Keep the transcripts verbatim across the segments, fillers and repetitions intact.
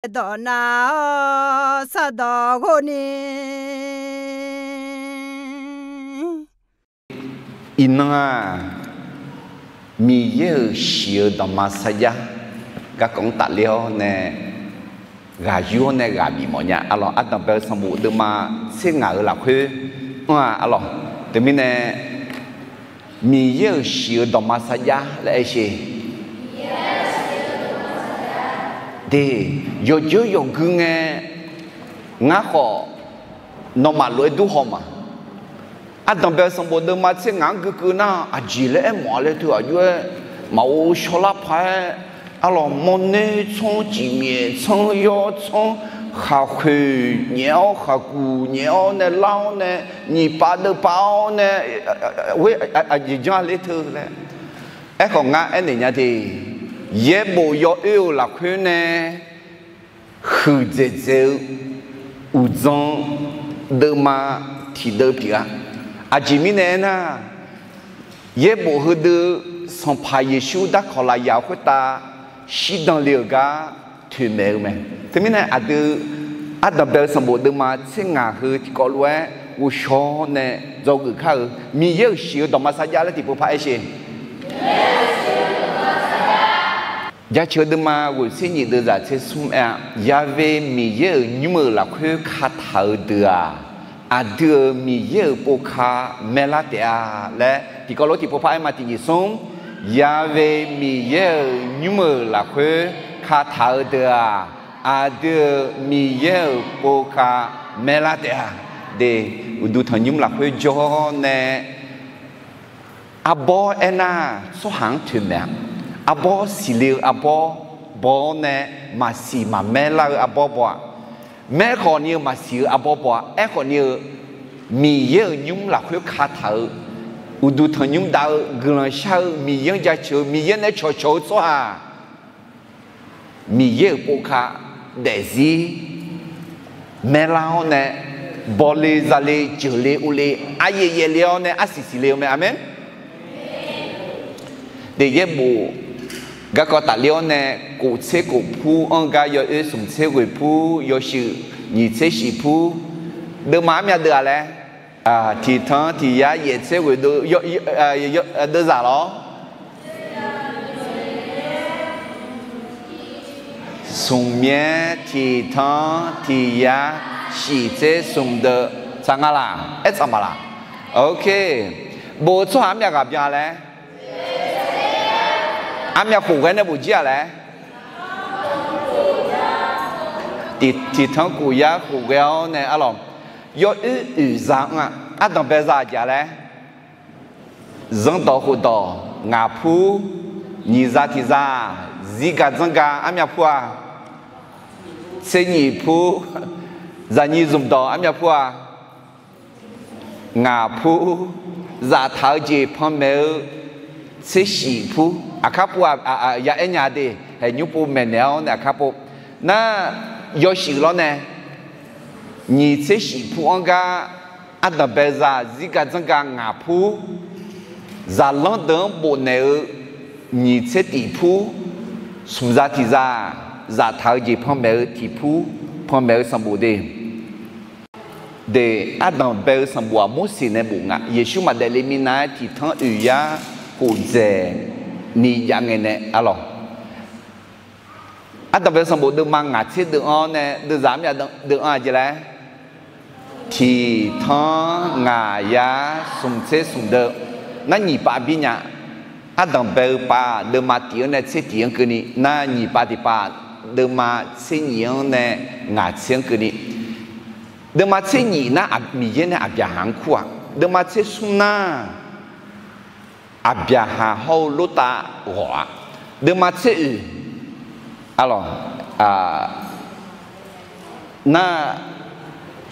dawq nav-awr sardawq ghov ni. Iqnan-aq, Miqyaer-euq shiq-eu dawqma sarjax garkawv-anr tafler-awr nae ghaq yur-awr nae ghaq bif mawf nya. Arlawq, Ardanqbae-eu sanqbof deuvma tser ngaq-euq lafkhoer anr-aq, arlawq, teumirnae Miqyaer-euq shiq-eu dawqma sarjax laer aer sher. De, yawjeur yawgui ngae, ngar khawf nawmaf lof-aer dur haw ma. Ardanqbae-eu sanqbof deuvma tser ngaq-anr guikeuv nar, aqjeq laer aermawf-a laer teu aqjox-aer, maqghov shawrlar paq-aer, arlawq, mawrnoer tsanr, cifmyaef tsanr, yawr tsanr, khaqkhoeq nyaef-awr, khaqkuq nyaef-awr nae lar-awr nae, nyiq pav deuv pav-awr nae, aqjeq janr-a laer teu laer. Aerkhawf, ngar aernaeq nya de, yaerbof yawoer-euq lafkhoer nae huiqdzaeq dzaeq-eu uqdzan deuvma tiqdeuv pyeuf-a. Aqjeq mirnae aernar, yaerbof heudeuv Sanqpaq Yeqsur darkawq lafyaq-euq khoertav shirdan le-euq gar toeqmaeq-eu mae. Teumirnae aqdui Ardanqbae-eu sanqbof deuvma tser ngaq heu tiqkawv lof-aer ghovshaw nae dzawgeuf kar-eu Miqyaer-euq shiq-eu dawqma sarjax laer tiqpov par aer sher. Jaceuq-eu deuvma ghoeq tser nyiq deuvzaq tser smr aer-a, Ya've Miqyaer-euq nymr-euq lafkhoer kataq-eu deuq-aq, aqdui-euq Miqyaer-euq pov ka maerlar taef-a laer tiqkawv lof tiqpov par aer ma. Tiq nyiq smr, Ya've Miqyaer-euq nymr-euq lafkhoer kataq-eu deuq-aq, aqdui-euq Miqyaer-euq pov ka maerlar taef-a. De, uqduq tanqnymr lafkhoer jawr-awr nae, arbawr aernar, tsawrhaq-anr toeqmaeq-a. Arbawr siqle-eu arbawr baw-awr nae, maqsiq maqmaer lar-eu arbawr baw-a. Maerkhawf ni-eu maqsiq-eu arbawr baw-a. Aerkhawf ni-eu Miqyaer-euq nymr lafkhoer kataq-eu, uqduq tanqnymr dav-eu guiqlanq shar-eu Miqyaer-anr jaceuq-eu Miqyaer nae cawqcawq-eu tsawrhaq Miqyaer-euq pov ka daefzir maerlar-awr nae, bawle zale jeuqle uvle aryaev yaevle-awr nae arsiq siqle-eu mae. Aqmeq. Daefyaer bof garkawv tafler-awr nae, kof tser kof pur anr gar yawoer smq tser ghoeq pur, yawshuif nyiq tser shif pur, deuvma armyav deuv-aq laer. Tiqtanq tiq yar yaef tser ghoeq deuvzaq lawr. Smq myaer tiqtanq tiq yar shif tser smq deuv tsaq nga laq? Aer tsaq ma laq? Ok. Bof-eu tsawrhaq armyav ghaq byan laer? Armyav khof ghae nae bof jir-aq laer? Tiqtanq kof yar khof ghae-awr nae arlawq, yawoer oeq za anr-a. Ardanqbae za aqjeq laer? Zanrdawq khofdawq ngaq pur, nyiq za tiq za, zirgaq dzanrgaq armyav pur-a? Tser nyiq pur, zaqnyiq zmqdawq armyav pur-a? Ngaq pur, zaftaq-eu jeq panmaeq-eu tser shif pur, aqkar pur-a, ya aer nya de, haeq nymr pov maeqnaeq-awr nae aqkar pov. Nar, yawshuif lawr nae, nyiq tser shif pur-anr gar, ardanqbae za zirgaq dzanrgaq ngaq pur, zaqlanr deuq-anr bofnaeq-eu nyiq tser tiq pur, smq za tiq za, zaftaq-eu jeq panmaeq-eu tiq pur, panmaeq-eu sanqbof de. De, ardanqbae-eu sanqbof-aq Morseq nae bof nga. Yeqsur maqdaef le minav-aer tiqtanq oeq yar khof dzaeq ni jav ngae nae arlawq. Ardanqbae-eu sanqbof deuvma ngaq tser deuv-anr nae deuvzaq armyav deuv-anr-aq jeq laer? Tiqtanq ngaq yar smq tser smq deuv. Nar nyiq pav bir nya. Ardanqbae-eu pav deuvma tiq-anr nae tser tiq-anr keuvni, nar nyiq pav tiq pav deuvma tser nyiq-anr nae ngaq tser-anr keuvni. Deuvma tser nyiq nar Miqyaer nae Aqbyaqhaq-anr kur-aq. Deuvma tser smr nar Aqbyaqhaq hawr-eu Lortav ghawq-aq. Deuvma tser oeq, arlawq, nar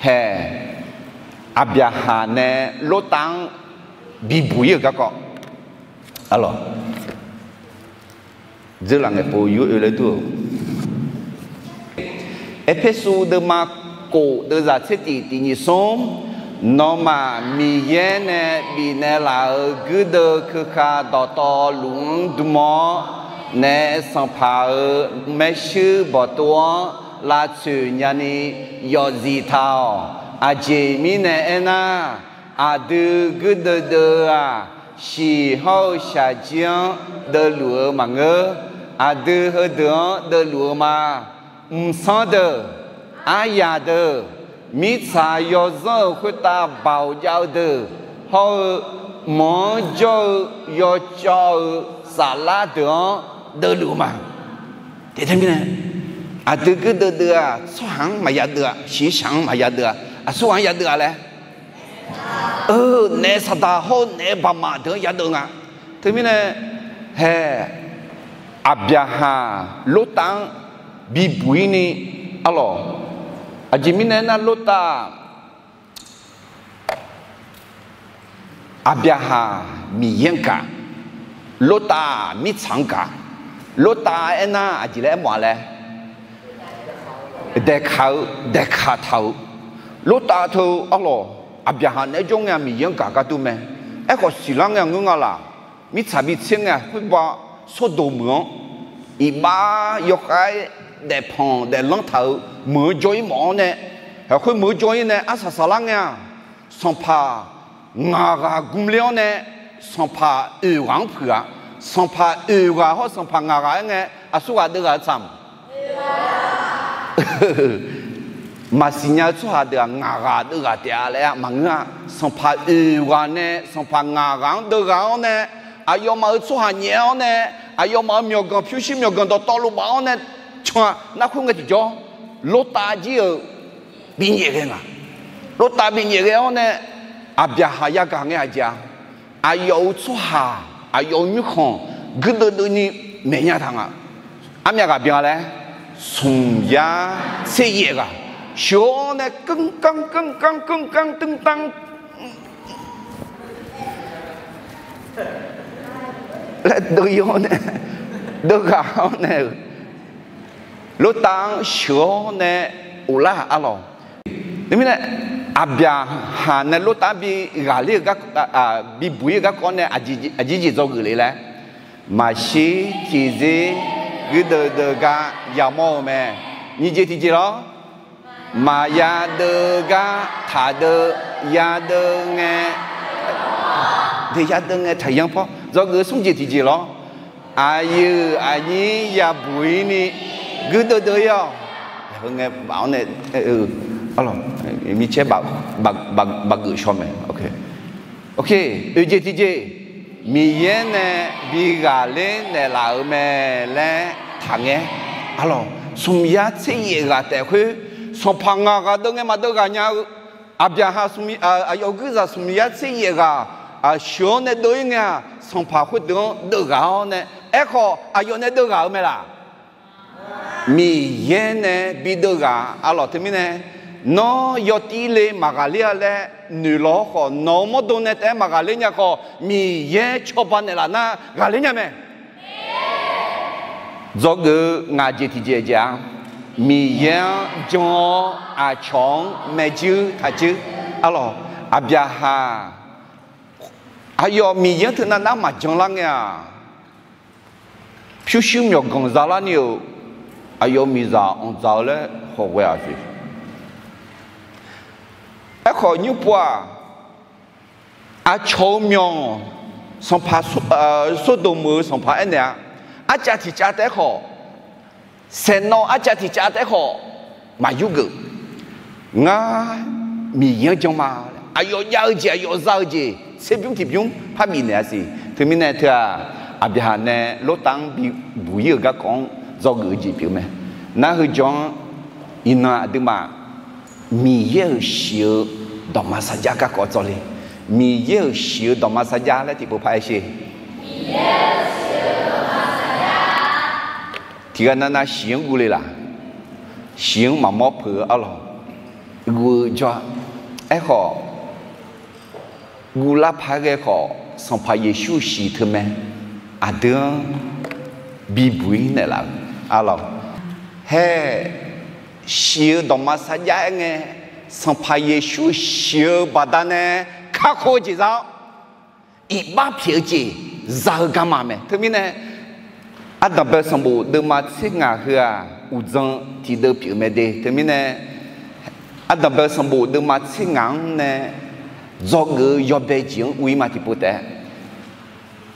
haeq Aqbyaqhaq nae Lortav-anr bibuq ir-euq garkawv, arlawq, dzeurlaf ngaeqpov yur oe laer dur-eu. Erpersu deuvma kof deuvzaq tser tiq tiq nyiq smr, nawmaf Miqyaer nae bifnaeq laf-euq guirdeuv keuka dawqtawvluf-anr dm-awr, naef sanqpaq-euq maershuir bawqtov-anr lavtsoeq nyani yawfzif taq-awq. Aqjeq mirnae aernar, aqdui guirdeuv deuv-eu-aq, shiq hawr-eu shaqjir-anr deuvluf-eu maqngeur. Aqdui heudeuq-anr deuvluf-eu ma. Mqsanr deuq, aryaq deuq, mirtsaq yawzanr-euq khoertav baoq jav-eu deuq hawr-eu, mq-anr jawr-eu yawcawv-eu saflar deuq-anr deuvluf-eu ma. Teqtae mirnae, aqdui guirdeuv deuv-aq, tsawrhaq-anr maqya deuv-a, shiqshaq-anr maqya deuv-a, aqsurghaq-anr ya deuv-a laer, naef saqdaq hawr-eu naef baqmaf deuq-anr ya deuv nga. Teumirnae, hae, Aqbyaqhaq Lortav-anr bibuq-ir ni, arlawq, aqjeq mirnae aernar, Lortav Aqbyaqhaq Miqyaer-anr gaq, Lortav mirtsaq-anr gaq. Lortav aernar aqjeq laer aermawf-a laer, daeqkaq-eu, daeqkaq taq-euq. Lortav teu arlawq, Aqbyaqhaq naeq-aer jawr ngae-a Miqyaer-anr gaq gar dur mae. Aerkhawf siqlar ngae-a ngeur nga laq. Mirtsaq bitser ngae-a khoerba, Sordoq meuq-anr iqbax yawkhav-aer daefpanq daeflanr taq-euq meuq-anr jawr-ir mawf-awr nae, khoer meuq-anr jawr-ir nae arsaq saqlar ngae-a, sanqpaq ngaq ghaq gmler-awr nae, sanqpaq oeq ghaq-anr puiq-a. Sanqpaq oeq ghaq hawr sanqpaq ngaq ghaq-aer ngae, aqsurghaq deuvghaq-eu tsaq-a. Maqsiq nya-eu tsawrhaq deuq-aq, ngaq ghaq deuvghaq taef-a laer maqngeur-a. Sanqpaq oeq ghaq nae sanqpaq ngaq ghaq-anr deuvghaq-awr nae, aqyawfmaf-euq tsawrhaq nyaef-awr nae, aqyawfmaf-euq myawqganq pyurshuir myawqganq dawqtawvluf baf-awr nae, can-a. Nar khoerngae tiqjawr, Lortav jir-euq binyaef ghae nga. Lortav binyaef ghae-awr nae, Aqbyaqhaq yagaq ngae-aq jeq-a, aqyawf-euq tsawrhaq, aqyawf-euq nymrkhanq guirdeuv deuvni maeqnya taq nga. Armyav ghaq byan laer, smq yar tser yaef ghaq sheuq-awr nae, keuvkanr keuvkanr keuvkanr teuv tanr laer deuv-ir-awr nae, deuvghaq-awr nae-euq, Lortav-anr sheuq-awr nae ghoflar-aq arlawq. Teumirnae, Aqbyaqhaq nae Lortav-anr bi ghaqler-eu gar, bibuq-ir-eu garkawv-anr nae aqjeq jeq dzawgeuf le laer, maqshir tiqzir guirdeuv deuv gar yamawr-eu mae. Nyiq jeq tiqjeq lawr, maqya deuv gar taqdeuv, ya deuv ngae, de ya deuv ngae taqyanr pawr dzawgeuf smr jeq tiqjeq lawr. Aqyuif aqnyir yabuq-ir ni guirdeuv deuv-ir-awq. Heu ngae baf-awr nae, arlawq, mircaer bafgeuf shaw mae. Oe jeq tiqjeq, Miqyaer nae bi ghaqler naeqlaf-euq mae laer taqngaer. Arlawq, smq yar tser yaef ghaq taef khoer, sanqpaq ngaq ghaq deuv ngae maqdeuv ghaq nya-eu, Aqbyaqhaq, aqyawf guirzaq smq yar tser yaef ghaq sheuq-awr nae deuv-ir ngae-aq, sanqpaq khoerdeuq-anr deuvghaq-awr nae, aerkhawf aqyawf nae deuvghaq-eu mae laq? Miqyaer nae bi deuvghaq. Arlawq, teumirnae, nawr yawtir le maqghaqler-a laer noeqlawq-awr khawf, nawq-euq mawrdo nae taef-aer maqghaqler nya khawf, Miqyaer cawba naeqlaf nar ghaqler nya mae. Dzawgeuf-eu ngaq jeq tiqjeq jeq-a, Miqyaer-anr jan-awr aqcawq-anr maejuir taqjuir. Arlawq, Aqbyaqhaq, aqyawf Miqyaer-anr teunav nar maqjan lar ngae-aq, pyurshuir myawqganq zalar ni-euq aqyawf miqzaq anqdzaq-eu laer khawf ghae-aq siq. Aerkhawf, nymrpov-aq, aqcawq-eu myawq, sanqpaq, Sordoq meuq-eu sanqpaq aernaeq-a, arcav tiq cav taef-aer khawf, saeqnawv arcav tiq cav taef-aer khawf, maqyur geuf. Ngar Miqyaer-anr jan ma. Aqyawf jav-eu jeq, aqyawf za-eu jeq tserbymr tiqbymr parbif naeq-a siq. Teumirnae teu-aq, Aqbyaqhaq nae Lortav-anr bibuq-ir-euq garkawv-anr dzawgeuf-eu jeq pyeuf mae. Nar heu jawr-anr, iqnan aqduimaf Miqyaer-euq shiq-eu dawqma sarjax garkawv dzawle. Miqyaer-euq shiq-eu dawqma sarjax laer tiqpov par-aer sher. Tiqghaq navnav shiq-anr guv le laq? Shiq-anr maqmawr peuq-eu arlawq, guv-eu jawr-a. Aerkhawf, guvlar paq-aer ghae khawf, Sanqpaq Yeqsur shiq teu mae. Aqdui-anr bibuq-ir naeqlaf-eu arlawq, hae, shiq-eu dawqma sarjax-aer ngae, Sanqpaq Yeqsur shiq-eu baqdanae kakhof-eu jeq za-awr, iqbax pyaeq-eu jeq za-eu garma mae. Teumirnae, Ardanqbae sanqbof deuvma tser ngaq heu-aq, uqdzan tiqdeuv pyeuf-eu mae de. Teumirnae, ardanqbae sanqbof deuvma tser ngaq-anr nae dzawgeuf-eu yawbae jeq-anr ur-ir ma tiqpov taef-a.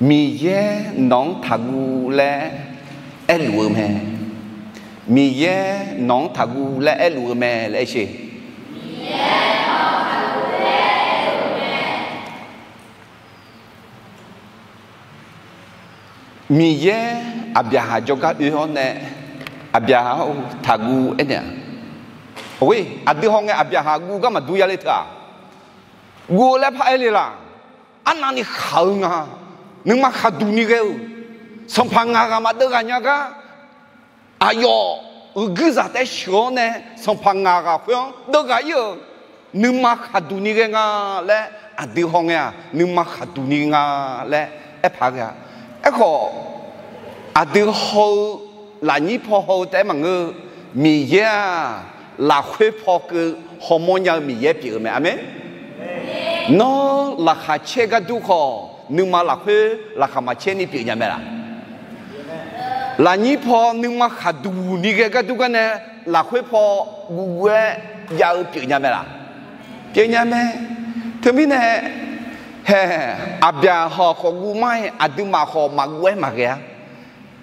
Miqyaer nawq-anr taqguv laer aerluf-eu mae. Miqyaer nawq-anr taqguv laer aerluf-eu mae laer aer sher. Miqyaer Aqbyaqhaq jawrgar oe-awr nae, Aqbyaqhaq-or, taqguv aernaeq-a. Or, aqdui hawngae Aqbyaqhaq guv gar maqdur ya le teu-aq, guv-eu laer paraer le laq. Arnavni khaq-eu nga. Nuima khaqduq ni ghae-eu, sanqpaq ngaq ghaq maqdeuv ghaq nya gar, aqyawf-euq guirzaq taef sheuq-awr nae sanqpaq ngaq ghaq khoer-anr deuv ghaq-ir-euq, nuima khaqduq ni ghae nga laer, aqdui hawngae-aq nuima khaqduq ni nga laer aerpaq ghae-a. Aerkhawf, aqdui haw-eu lafnyir paw haw-eu taef-aer maqngeur-eu, Miqyaer-aq, lafkhoer paw keuv hawmawr nya-eu Miqyaer pyeuf-eu mae. Aqmeq. Nawr laqkhaq caer gar dur khawf, nuima lafkhoer laqkhaq maqcaer ni pyeuf nya mae laq? Lafnyir paw nuima khaqduq ni ghae gar dur gar nae, lafkhoer paw guvguv-aer jav-eu pyeuf nya mae laq? Pyeuf nya mae. Teumirnae, hae, Aqbyaqhaq khawf guv mar-aer, aqduimaf khawf maqguv-aer maqghae-a.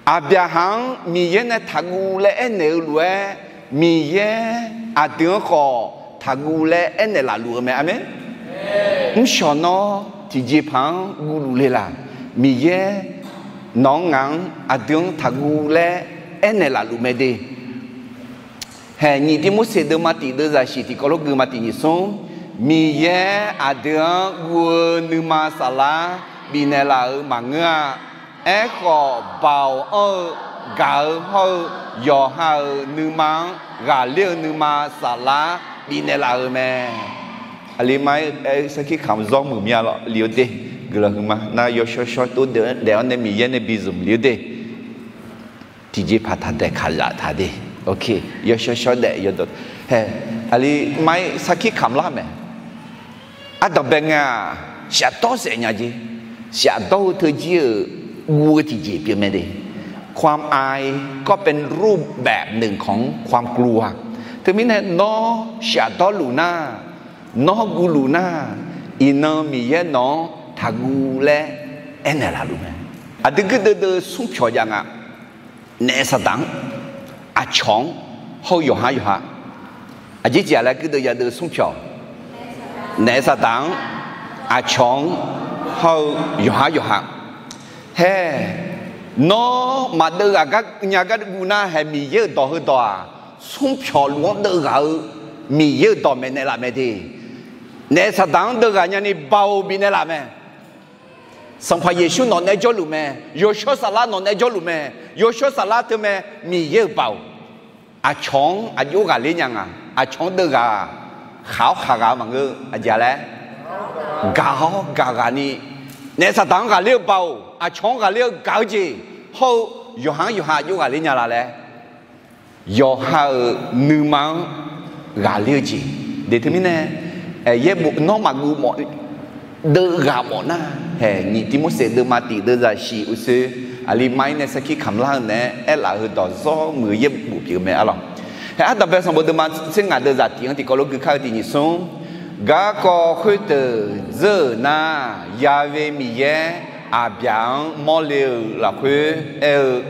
Aqbyaqhaq-anr Miqyaer nae taqguv laer aernaeq-eu lof-aer, Miqyaer aqdui-anr khawf taqguv laer aernaeq laf luf-eu mae. Aqmeq. Mrshawq nawr tiqjeqpaq-anr guvluf le laq? Miqyaer nawq-anr ngaq-anr aqdui-anr taqguv laer aernaeq laf luf mae de. Hae, nyiq Tivmorseq deuvma tiq deuvzaq shiq tiqkawv lof gui ma tiq nyiq smr, Miqyaer aqdui-anr guv-eu nuima saflar bifnaeq laf-euq maqngeur-a. Aerkhawf, baoq anr-eu gaq-eu hawr-eu yawqha-euq nuima-anr ghaqler-eu nuima saflar bifnaeq laf-euq mae. Aqli mar-aer sarkir kamq zawr muiq mir-a lawr, li-eu de. Guiqlanq huiqma nar yawshawr shawr tov daef-awr nae Miqyaer nae bi zmq li-eu de. Tiqjeqpaq taq daeq kaq zaf taq de. Ok, yawshawr shawr daef yawdawq. Hae, aqli mar-aer sarkir kamq lar mae. Ardanqbae ngae-aq, shafdawr saef nya jer. Shafdawr-eu teujir-euq guv-eu tiqjeq pyeuf mae de. ความอายก็เป็นรูปแบบหนึ่งของความกลัว Teumirnae nawr shafdawr luf nar, nawr guv luf nar, iqnan Miqyaer nawq-anr taqguv laer aernaeq laf luf mae. Aqdui guirdeuv deuv smr pyawq jav nga. Naef Saqdaq-anr, aqcawq-anr, hawr-eu yawqhar yawqha. Aqjeq jeq-aq laer guirdeuv yadeuv smr pyawq. Naef Saqdaq-anr, aqcawq-anr, hawr-eu yawqhar yawqha. Hae, nawr maqdeuv ghaq gar nya gar guv nar, hae, Miqyaer-euq dawq heudawq-aq, smr pyawq luf-anr deuv ghaq-eu Miqyaer-euq dawq maeqnaeq laf mae de. Naef Saqdaq-anr deuv ghaq nyani baoq bifnaeq laf mae. Sanqpaq Yeqsur nawq naeq-aer jawrluf mae. Yawshawr saflar nawq naeq-aer jawrluf mae. Yawshawr saflar teu mae, Miqyaer-euq baoq. Aqcawq-anr aqjox ghaqler nya nga. Aqcawq-anr deuv ghaq-aq, khaq-awr khaq ghaq-eu maqngeur, aqjeq laer, gaq-awr gaq ghaq ni. Naef Saqdaq-anr ghaqler-eu baoq, aqcawq-anr ghaqler-eu gaq-eu jeq, hawr-eu yawqha-anr yawqha aqjox ghaqler nya la laer, yawqha-euq nuima-anr ghaqler-eu jeq. De teumirnae, yaerbof nawr maqguv mawf, deuv ghaq mawf nar, hae, nyiq Tivmorseq deuvma tiq deuvzaq shiq uqsoer, aqli mar-ir nae sarkir kamq lar-eu naeq-aer aerlaf heudawq zawr muiq-eu yaerbof pyeuf-eu mae arlawq. Hae, ardanqbae sanqbof deuvma tser ngaq deuvzaq tiq-anr tiqkawv lof gui kar-eu tiq nyiq smr, garkawv khoerdeuq dzeur-euq nar, Ya've Miqyaer Aqbyaq-anr mawrle-euq lafkhoer aer-eu,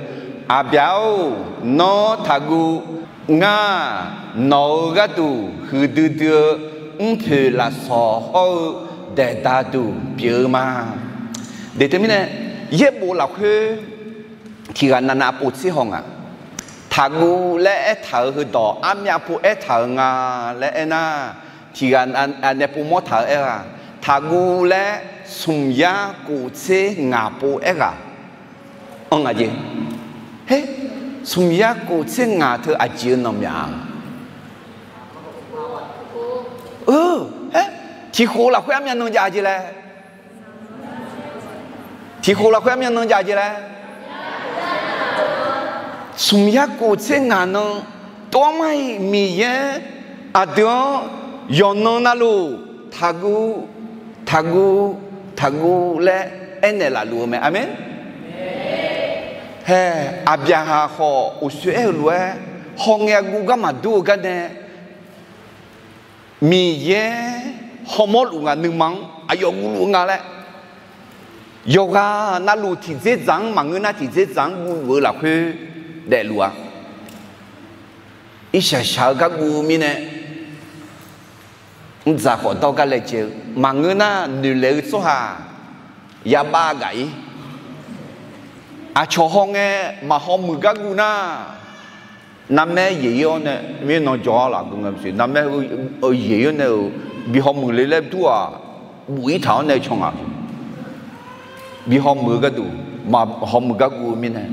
Aqbyaq-or, nawr taqguv. Ngar nawq-euq gharduq huiqdui dui-eu mrpoeq lafsawq hawr-eu daeqda duq pyeuf-eu ma. De teumirnae, yaerbof lafkhoer tiq ghaq navnav pov tser haw nga. Taqguv laer aertaq-euq heudawq armyav pov aertaq-euq nga laer aernar, tiq ghaq nae pov mawr taq-eu aer-aq, taqguv laer smq yar kof tser ngaq pov aerghaq anr nga jeq. Her, smq yar kof tser ngaq teu aqjeq-eu nanqmyaq-a. Aer, tiqkhof lafkhoer armyav nan jav jeq laer. Tiqkhof lafkhoer armyav nan jav jeq laer. Smq yar kof tser ngaq nan, tov-aer mar-iq Miqyaer aqdui-anr yawqnan navluf taqguv, taqguv, taqguv laer aernaeq laf luf-eu mae. Aqmeq. Hae, Aqbyaqhaq khawf uqsoer aer-eu lof-aer, hawngae guv gar maqdur-eu gar nae, Miqyaer hawmawr luf nga, nuima-anr aqyawf guv luf-eu nga laer, yawqghaq navluf tiqdzerdzaq-anr maqngeur nar, tiqdzerdzaq-anr guv luf-eu lafkhoer daefluf-a. Irshaq shaq-eu gar guv-eu mirnae, mrdzaq khawf dawr gar laejae-eu maqngeur nar, noeqlaeq-eu tsawrhaq yabav gaq-ir. Aqcawq hawngae maqhaw muiq gar guv nar, narmaer yaeq-ir-awr nae, mirnan jawr-ar laf geu nga maqsiq, narmaer yaeq-ir-awr nae-euq bi haw muiq le laer dur-aq, buf-ir taq-awr nae caw ngaq, bi haw muiq-eu gharduq, maqhaw muiq gar guv-eu mirnae,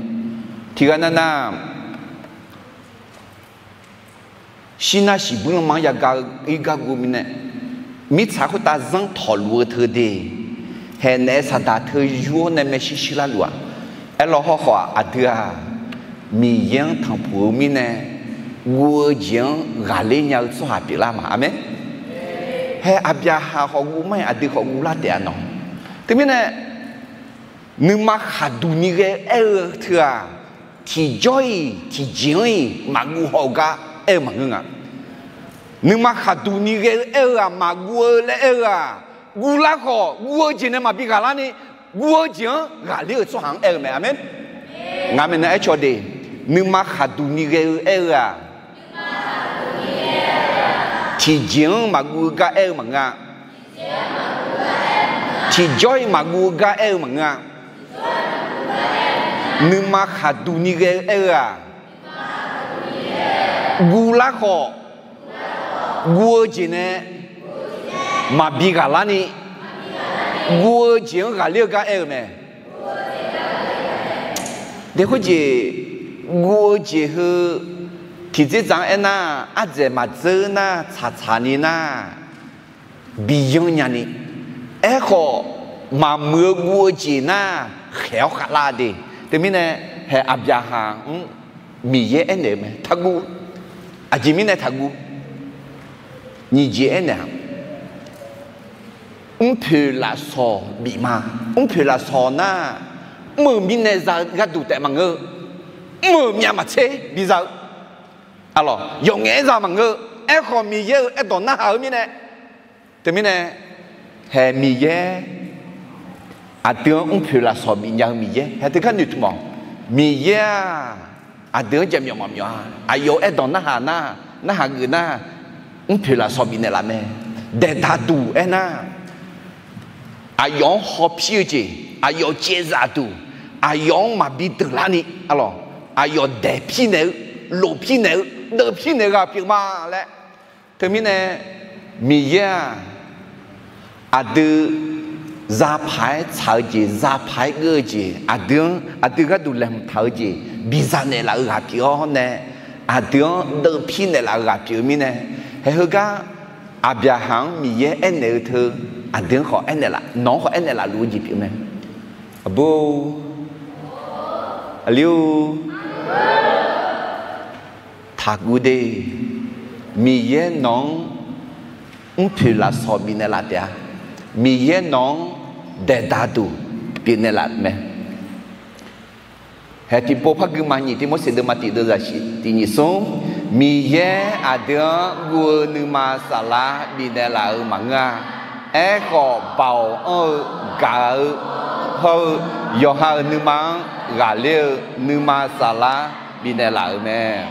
tiqghaq nav nar, shir nar shiqbuir lanma-anr yagaq-ir gar guv mirnae, mirtsaq khoertav zanr tawqluf-eu teu de, haeqnaeq saqdaq teu yur-awr nae maershuir shuir larluf-aq. Aerlawr hawrkhawf-aq, aqdui-aq, Miqyaer-anr tanqpuq-eu mirnae, guv-eu jeq-anr ghaqler nya-eu tsawrhaq pyeuflar ma. Aqmeq. Hae, Aqbyaqhaq khawf guv mar-iq, aqdui khawf guv lar taef-a nawq. Teumirnae, nuima khaqduq ni ghae-eu aer-eu teu-aq, tiqjawr-iq tiqjeq-anr-iq maqguv haw-eu gar aer-eu maqngeur nga. Nuima khaqduq ni ghae-eu aer-eu-aq, maqguv-eu laer aer-eu-aq, guvlar khawf guv-eu jeq nae maqbi ghaqlar ni, guv-eu jeq-anr ghaqler-eu tsawrhaq-anr aer-eu mae. Aqmeq. Ngaq maeqnan aer caw de, nuima khaqduq ni ghae-eu aer-eu-aq, tiqjeq-anr maqguv-eu gar aer-eu maqngeur-a. Tiqjawr-iq maqguv-eu gar aer-eu maqngeur-a. Nuima khaqduq ni ghae-eu aer-eu-aq, guvlar khawf, guv-eu jeq nae maqbi ghaqlar ni, guv-eu jeq-anr ghaqler-eu gar aer-eu mae. Dae khoerjeq, guv-eu jeq heu tiqdzerdzaq-anr aernar, ardzaeq maqdzeur nar, tsaqtsaq ni nar, bi yanr nyani. Aerkhawf, maqmuiq-eu guv-eu jeq nar, khaeq-awr khavlar de. Teumirnae, hae, Aqbyaqhaq-anr Miqyaer aernaeq-eu mae, taqguv. Aqjeq mirnae taqguv? Nyiq jeq aernaeq-aq, mrpoeq lafsawq bif ma. Mrpoeq lafsawq nar, mr-euq mirnae za-eu gharduq taef maqngeur-eu, mr-euq myav maqtser biza-eu, arlawq, yawqngaef-aer za maqngeur-eu. Aerkhawf, Miqyaer-euq aerdawq narhaq-eu mirnae, teumirnae, hae, Miqyaer aqdui-anr mrpoeq lafsawq bifnya-eu Miqyaer. Hae, teugar noeqtmq-awq. Miqyaer-aq, aqdui-anr jaqmyawf maqmyawf-a. Aqyawf-euq aerdawq narhaq nar, narhaq geuf nar, mrpoeq lafsawq bifnaeq laf mae. Daeqdaq duq aernar, aqyawf-anr hawpir-eu jeq, aqyawf caevzaf duq, aqyawf-anr maqbi deuqlar ni, arlawq, aqyawf daeqpir naeq-eu, lofpir naeq-eu, deuvpir naeq-eu ghaq pyeuf ma laer. Teumirnae, Miqyaer-aq, aqdui zapaq-aer tsaq-eu jeq, zapaq-aer geur-eu jeq, aqdui-anr, aqdui gharduq laeqhmq taq-eu jeq biza naeqlaf-eu ghaq pyeuf-awr nae, aqdui-anr deuvpir naeqlaf-eu ghaq pyeuf-eu mirnae, hae, heugar Aqbyaqhaq-anr Miqyaer aernaeq-eu teu, aqdui-anr khawf aernaeq laf, nawq-anr khawf aernaeq laf luf-eu jeq pyeuf mae. Aqbur, aqli-or, taqguv de. Miqyaer nawq-anr mrpoeq lafsawq bifnaeq laf taef-a. Miqyaer nawq-anr daeqdaq duq bifnaeq laf mae. Hae, tiqpov par gui ma, nyiq Tiqmorseq deuvma tiq deuv zaqsiq tiq nyiq smr. Miqyaer aqdui-anr guv-eu nuima saflar bifnaeq laf-euq maqngeur-a. Aerkhawf, baoq anr-eu gaq-eu hawr-eu yawqha-euq nuima-anr ghaqler-eu nuima saflar bifnaeq laf-euq mae.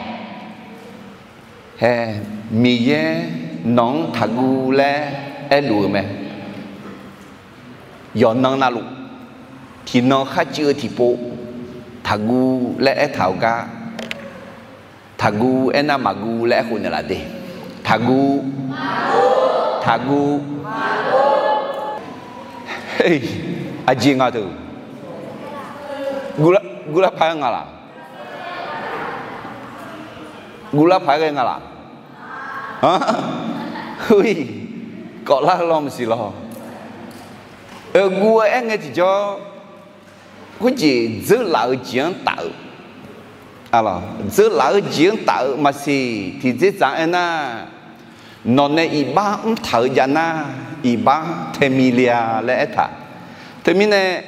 Hae, Miqyaer nawq-anr taqguv laer aerluf-eu mae. Yawqnan navluf, tiqnan kharcuiv-eu tiqpov, taqguv laer aertaq-euq gar, taqguv aernar maqguv laer aerkhof naeqlaf de. Taqguv. Taqguv. Aqjeq nga teu. Guvlar paq-aer nga laq? Guvlar paq-aer ghae nga laq? Heu-iq, kawvlar-eu lawr maqsiq lawr. Guv-eu aer ngae tiqjawr, khoerjeq dzeurlaf-eu jeq-anr taf-eu, dzeurlaf-eu jeq-anr taf-eu maqsiq. Tiqdzerdzaq aernar, nawq nae iqbax mrtaq-eu jav nar, iqbax taemile-a laer aertaq. Teumirnae,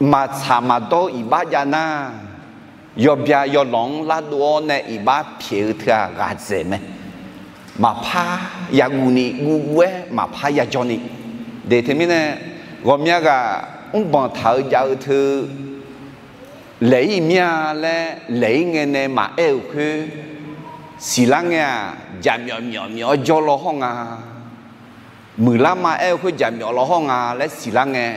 maqtsaq maqdawr iqbax jav nar, yawbya yawlawq-anr lardov-awr nae iqbax pyaeq-eu teu-aq ghaqdzaeq mae. Maqpar yaguv ni guvguv-aer maqpar yajawr ni. De teumirnae, ghawqmya ghaq mrbanq taq-eu jav-eu teu laeq-ir mir-a laer laeq-ir ngae nae maqaer-euq khoer, siqlar ngae-aq jaqmyawf myawf myawf-awr jawr law hawr nga. Muiqlar ma aer-eu khoer jaqmyawf law hawr nga laer siqlar ngae,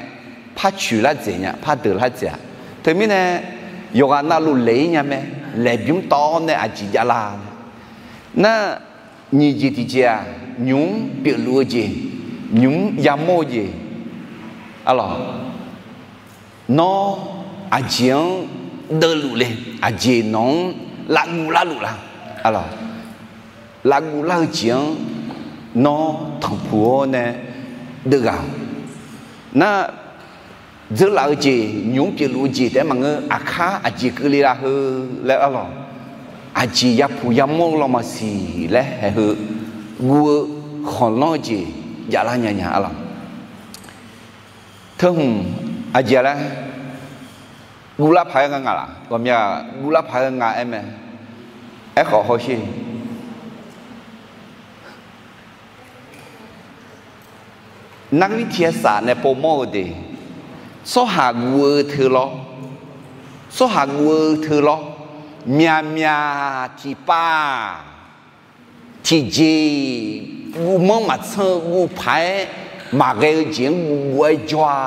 par coeq lar dzaeq nya, par deuq lar dzaeq-a. Teumirnae, yawqghaq navluf laeq-ir nya mae. Laeqbymr tawv-awr nae aqjeq javlar. Nar, nyiq jeq tiqjeq-aq, nymq-mr pyeufluf-eu jeq, nymq-mr yamawr-eu jeq. Arlawq, nawr aqjeq-anr deuvluf le, aqjeq nawq-anr lavguv larluf la? Arlawq, lavguv lar-eu jeq-anr nawr tanqpuq-awr nae deuvghaq-awq. Nar, dzeurlaf-eu jeq, nymq-mr pyeufluf-eu jeq taef-aer maqngeur, aqkar aqjeq keuvle la heu laer arlawq, aqjeq yapuq yamawr-eu lawmaqsiq laer haeq heu, guv-eu khanqlanr-eu jeq javlar nya nya arlawq. Teuhmq aqjeq-a laer, guvlar paq-aer nga nga laf? Ghawqmya guvlar paq-aer nga aer mae. Aerkhawf hawsher, nargir tiq-aer saf nae povmawr-eu de, tsawrhaq guv-eu teu lawr, tsawrhaq guv-eu teu lawr, myaqmyaq tiqpav-aq, tiqjeq guvmanr maqtsanr-eu guv paq-aer maqghae-eu jeq-anr guv guv-aer jawr-a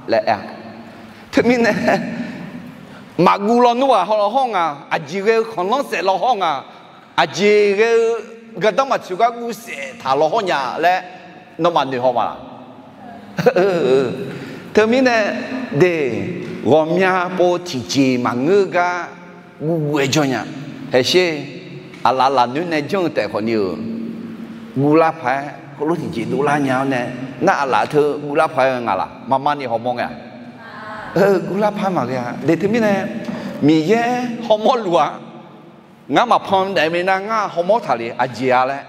laer aer-a. Teumirnae, maqguv lawnmr ghaq hawlawq hawr nga, aqjeq ghae-eu khanqlanr saef law hawr nga, aqjeq ghae-eu gardanr maqtsoeq gar guvsaef taq law hawr nya laer nawmaf noeq haw ma laq? Teumirnae, de, ghawqmya pov tiqjeq maqngeur gar guv guv-aer jawr nya. Haeqsher, aqlaf lafnoer nae janr-eu taef khawfni-euq, guvlar paq-aer heulof tiqjeq dovlar nya-awr nae, nar aqlaf teu guvlar paq-aer nga laf? Marmar ni hawmawr ngae-a? Guvlar paq-aer maqghae-a. De teumirnae, Miqyaer hawmawr luf-a. Ngar maqpan daef mae nar ngar hawmawr taq le aqjeq-a laer.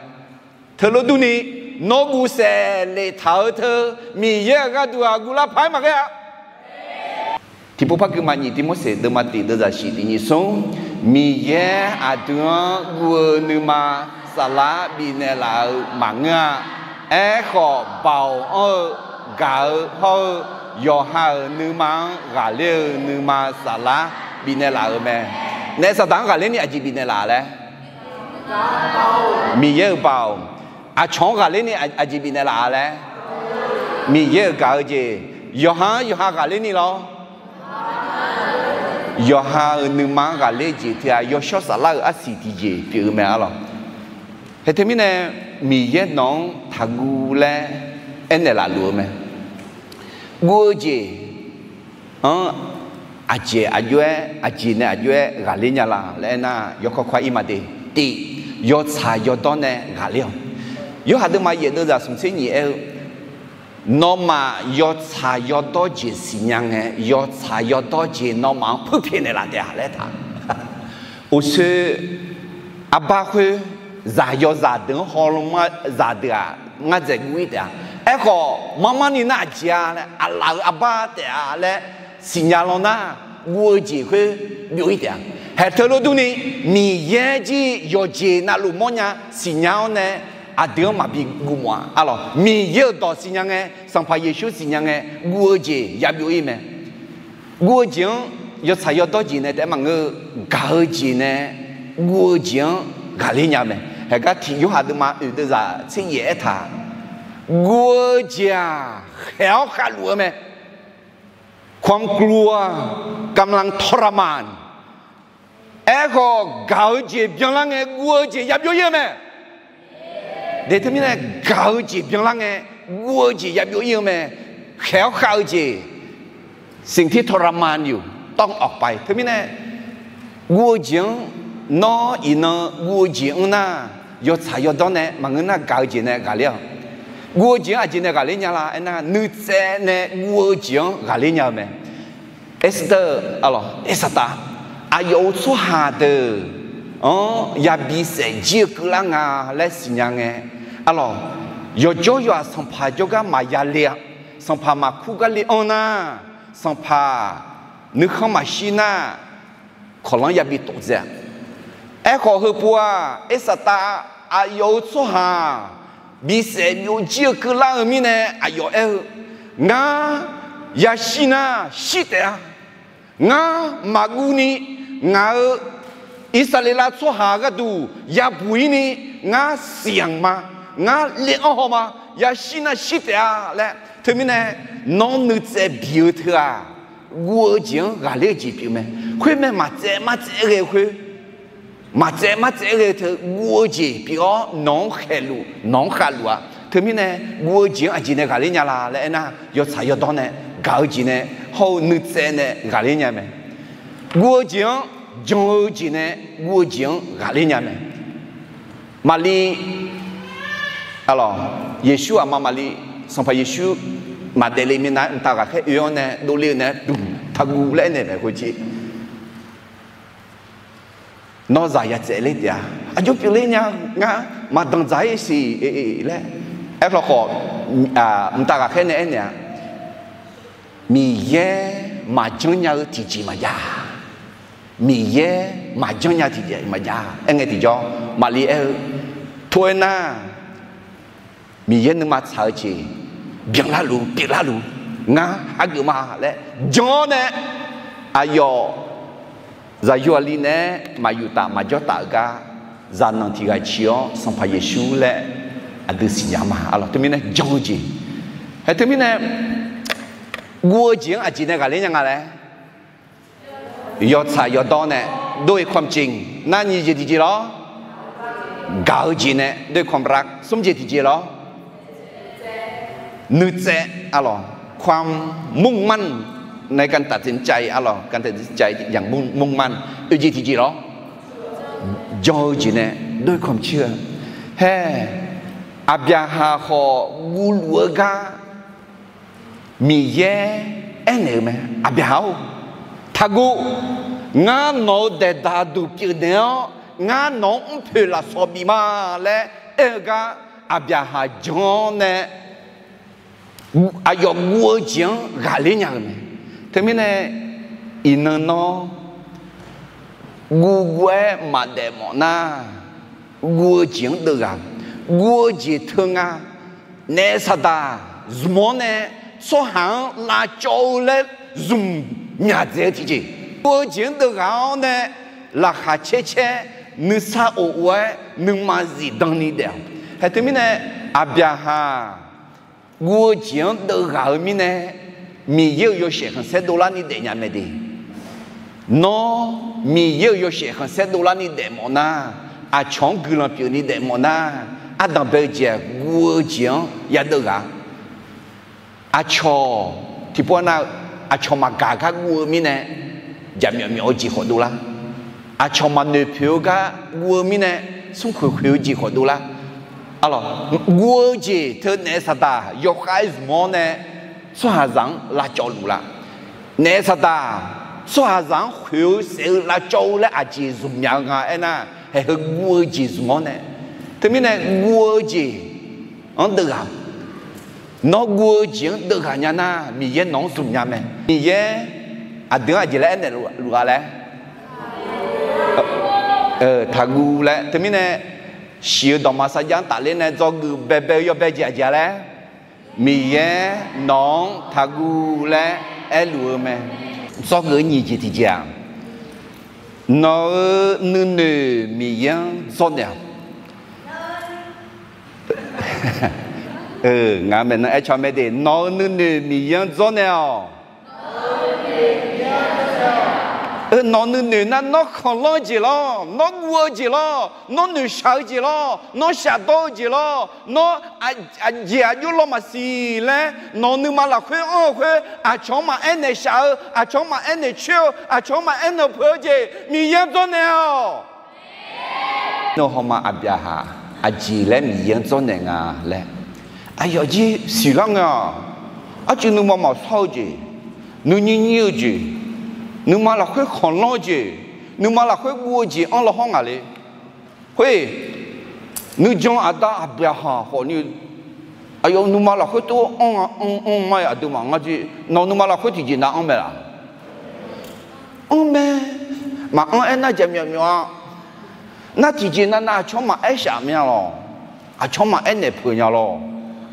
Teulof durni, nawr guvsaef leftaq-eu teu, Miqyaer-euq gharduq-aq guvlar paq-aer maqghae-a. Tiqpov par gui ma nyiq Tivmorseq deuvma tiq deuvzaq shif tiq nyiq smr, Miqyaer aqdui-anr guv-eu nuima saflar bifnaeq laf-euq maqngeur-a. Aerkhawf, baoq anr-eu, gaq-eu hawr-eu, yawqha-euq nuima-anr ghaqler-eu nuima saflar bifnaeq laf-euq mae. Naef Saqdaq-anr ghaqler ni aqjeq bifnaeq laf-a laer? Miqyaer-euq baoq. Aqcawq-anr ghaqler ni aqjeq bifnaeq laf-a laer? Miqyaer-euq gaq-eu jeq. Yawqha-anr yawqha ghaqler ni lawr. Yawqha-euq nuima-anr ghaqler jeq teu-aq, yawshawr saflar-euq arsiq tiqjeq pyeuf-eu mae arlawq. Haeq teumirnae, Miqyaer nawq-anr taqguv laer aernaeq laf luf-eu mae. Guv-eu jeq-anr aqjeq aqjox-aer, aqjeq nae aqjox-aer ghaqler nya la laer aernar, yawkawr kawr-ir ma de. Tiq, yawtsaq yawdawr nae ghaqler-awq. Yorhaq deuvma yaef deuvzaq smqtser nyiq aer-eu, nawmaf yawtsaq yawdawr jeq siqnya ngae, yawtsaq yawdawr jeq nawmaf-anr puirpyaeq naeqlaf taef-a laer taq. Uqshoe arbar khoer, zaqyo zaqdeuq-anr hawlmr zaqdeuq-aq, ngar dzaeq guv-ir taef-a. Aerkhawf, marmar ni nar aqjeq-a laer, aqlaf-euq arbar taef-a laer siqnya law nar, guv-eu jeq khoer byov-ir taef-a. Haeq teulof durni, Miqyaer jir yawqjeq navluf mawrnya siqnya-awr nae, aqdui-anr maqbi guvmawf-a arlawq. Miqyaer-euq dawq siqnya ngae, Sanqpaq Yeqsur siqnya ngae, guv-eu jeq yabyov-ir mae. Guv-eu jeq-anr yawtsaq yawdawr jeq nae taef-aer maqngeur-eu, gaq-eu jeq nae guv-eu jeq-anr ghaqler nya mae. Haeqgar tiq Yorhaq deuvma oeq deuvzaq tser yaef aertaq, guv-eu jeq-aq khaeq-awr khavluf-eu mae. ความกลัวกำลังทรมาน Aerkhawf, gaq-eu jeq byanlar ngae guv-eu jeq yabyov-ir-eu mae. De teumirnae, gaq-eu jeq byanlar ngae guv-eu jeq yabyov-ir-eu mae. Khaeq-awr khav-eu jeq, สิ่งที่ทรมานอยู่ต้องออกไป Teumirnae, guv-eu jeq-anr, nawr iqnan guv-eu jeq-anr nar, yawtsaq yawdawr nae maqngeur nar, gaq-eu jeq nae ghaqler-awq. Guv-eu jeq-anr aqjeq nae ghaqler nya la aernar, nuitsaev nae guv-eu jeq-anr ghaqler nya-eu mae. Esther, arlawq, Ersaqtaf, aqyawf-euq tsawrhaq deuq-anr yabi saef jir-eu keuvlar nga laer siqnya ngae, arlawq, yawqjawr yawqha sanqpaq jawrgar maqya le-a. Sanqpaq maqkur gar le-anr nar, sanqpaq nuikhanr maqshir nar, kawqlanr yabi tof dzae-a. Aerkhawf heupov-aq, Irsaqtav aqyawf-euq tsawrhaq bisaef byovjir-eu keuvlar-eu mirnae aqyawf aer-eu, Ngar yashir nar shir taef-a. Ngar maqguv ni, ngaq-euq Irsaqleqlav tsawrhaq gharduq yabuq-ir ni, ngar siqyanq ma, ngar le-anr haw ma, yashir nar shir taef-a laer. Teumirnae, nawr nuitsaev biq-eu teu-aq, guv-eu jeq-anr ghaqler-eu jeq pyeuf mae. Khoermae maqtsaev martsaev ghae-eu khoer, maqtsaev martsaev ghae-eu teu guv-eu jeq pyeuf-awr nawq-anr khaeqluf nawq-anr khavluf-a. Teumirnae, guv-eu jeq-anr aqjeq nae ghaqler nya la laer aernar, yawtsaq yawdawr nae gaq-eu jeq nae hawr-eu nuitsaev nae ghaqler nya mae. Guv-eu jeq-anr jan-eu jeq nae guv-eu jeq-anr ghaqler nya mae. Maqli, alawq, Yeqsur aqma Maqli, Sanqpaq Yeqsur maqdaef le minav-aer mqtav ghaqkhaer oe-awr nae dovle-eu nae dmq taqguv laer aernaeq mae khoerjeq. Nawr zaq yatsaevler taef-a. Aqjox pyeufler nya, ngar maqdanqdzaq-ir siq laer. Aerkhawf, mqtav ghaqkhaer nae aernaeq-a, Miqyaer maqjanr nya-eu tiqjeq maqjav. Miqyaer maqjanr nya tiqjeq maqjav. Aerngae tiqjawr, Maqli aer-eu, Tov-aer nar, Miqyaer nuima tsaq-eu jeq byanlar luf pyeuflar luf, ngar hageuf ma laer jan-awr nae, aqyawf zaqyo aqli naeq-aer maqyuf taf maqjawr taf-eu gar, zaqnanq tiq ghaq ciq-awr Sanqpaq Yeqsur laer aqdui siqnya ma. Alawq, teumirnae jan-eu jeq. Hae teumirnae, guv-eu jeq-anr aqjeq nae ghaqler nya nga laer, yawtsaq yawdawr nae ด้วยความจริง nar nyiq jeq tiqjeq lawr, gaq-eu jeq nae ด้วยความรัก smr jeq tiqjeq lawr, nuitsaev, alawq, ความมุ่งมั่น ในการตัดสินใจ alawq, การตัดสินใจอย่างมุ่งมั่น oe jeq tiqjeq lawr, jan-eu jeq nae ด้วยความเชื่อ hae, Aqbyaqhaq khawf guvluf-eu gar Miqyaer aernaeq-eu mae. Aqbyaqhaq-or, taqguv. Ngar nawq-euq daeqdaq duq pyeufnaeq-awr, ngar nawq-anr mrpoeq lafsawq bif ma laer aer-eu gar, Aqbyaqhaq jan-awr nae aqyawf guv-eu jeq-anr ghaqler nya-euq mae. Teumirnae, iqnan nawr guvguv-aer maqdaef mawf nar, guv-eu jeq-anr deuvghaq. Guv-eu jeq teu nga. Naef saqdaq zmq-awr nae tsawrhaq-anr lavcawv-eu laer zmq myaq dzaeq-eu tiqjeq, guv-eu jeq-anr deuvghaq-awr nae laqkhaq caer caer, nuisar of of-aer nuima zifdan ni daef-awq. Hae teumirnae, Aqbyaqhaq guv-eu jeq-anr deuvghaq-eu mirnae, Miqyaer-euq yawshaef khanqsaer dovlar ni daefnya mae de. Nawr Miqyaer-euq yawshaef khanqsaer dovlar ni daefmawf nar, aqcawq-anr guiqlanq pyeuf ni daefmawf nar, ardanq bae-eu jeq-aq guv-eu jeq-anr yadeuvghaq. Aqcawq tiqpov nar-eu, aqcawq maqgaq gar guv-eu mirnae, jaqmyawf myawf-eu jeq khawf dovlar. Aqcawq maqnoeq poeq-eu gar guv-eu mirnae, smrkhoeq khoeq-eu jeq khawf dovlar. Alawq, guv-eu jeq teu naef saqdaq yawkhav-aer zmq-awr nae, tsawrhaqzaq-anr lavcawv luf la. Naef saqdaq tsawrhaqzaq-anr khoeq-eu saef-eu lavcawv-eu laer aqjeq zmq myaq-eu nga aernar, haeq heu guv-eu jeq zmq-awr nae. Teumirnae guv-eu jeq-anr deuvghaq. Nawr guv-eu jeq-anr deuvghaq nya nar, Miqyaer nawq-anr zmq nya mae. Miqyaer aqdui-anr aqjeq laer aernaeq luf-a laer, taqguv laer. Teumirnae, shiq-eu dawqma sarjax-anr tafler nae dzawgeuf baebae-eu yawbae jeq aqjeq-a laer, Miqyaer nawq-anr taqguv laer aerluf-eu mae. Dzawgeuf-eu nyiq jeq tiqjeq-aq, nawq-euq nuinoeq Miqyaer-anr dzawrnaeq-awq. Ngaq maeqnan aercaw mae de, nawq-euq nuinoeq Miqyaer-anr dzawrnaeq-awq. Nawq-euq nuinoeq nar nawr khanqlanr-eu jeq lawr, nawr guv-eu jeq lawr, nawr noeqshaq-eu jeq lawr, nawr shafdawr-eu jeq lawr, nawr aqjeq aqjox lawr maqsiq laer nawq-euq nuima lafkhoer anr-eu khoer, aqcawq-anr maqaer naeq shaf-eu, aqcawq-anr maqaer naeq coer-eu, aqcawq-anr maqaer naeq peuq-eu jeq Miqyaer-anr dzawrnaeq-awq. Nawr hawma Aqbyaqhaq aqjeq laer Miqyaer-anr dzawrnaeq nga laer, aqyawf jir siqlar ngae-aq, arcuiv nuima maqshawr-eu jeq, nuinyir nyir-eu jeq, nuima lafkhoer khanqlanr-eu jeq, nuima lafkhoer guv-eu jeq anr lawhawr ngaq le. Khoer nuijan aqda Aqbyaqhaq khawfni, aqyawf nuima lafkhoer tov anr-a, anr anr ma-aer aqduimaf ngar jir nawq nuima lafkhoer tiqjeq nav anr mae laf? Anr mae. Maqanr aernar jaqmyawf myawf-a. Nar tiqjeq navnav aqcawq-anr maqaer shaf mya lawq. Aqcawq-anr maqaer naeq peuq nya lawq.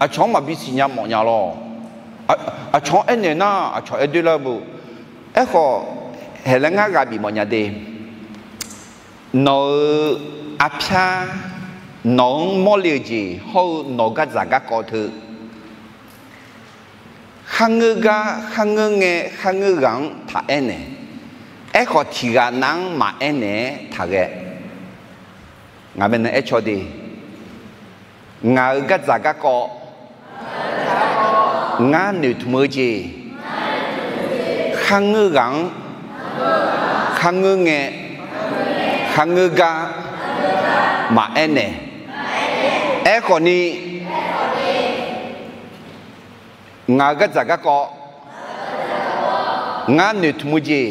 Aqcawq-anr maqbi siqnya mawf nya lawq. Aqcawq-anr aernaeq nar aqcawq aer doer lar beu. Aerkhawf, haeq laer ngar ghaq bif mawf nya de. Nawq-euq arpyar, nawq-anr mawrle-eu jeq hawr-eu nawq-eu gardzaq garkawv teu kharngeur gar, kharngeur ngae, kharngeur ghaq-anr taq aernaeq. Aerkhawf, tiq ghaq nav-anr maqaer naeq-aer taq ghae. Ngaq maeqnan aer caw de. Ngaq-euq gardzaq garkawv, ngar noeqtmq-eu jeq, kharngeur ghaq-anr, kharngeur ngae, kharngeur gar maqaer naeq. Aerkhawf ni, ngaq-euq gardzaq garkawv, ngar noeqtmq-eu jeq,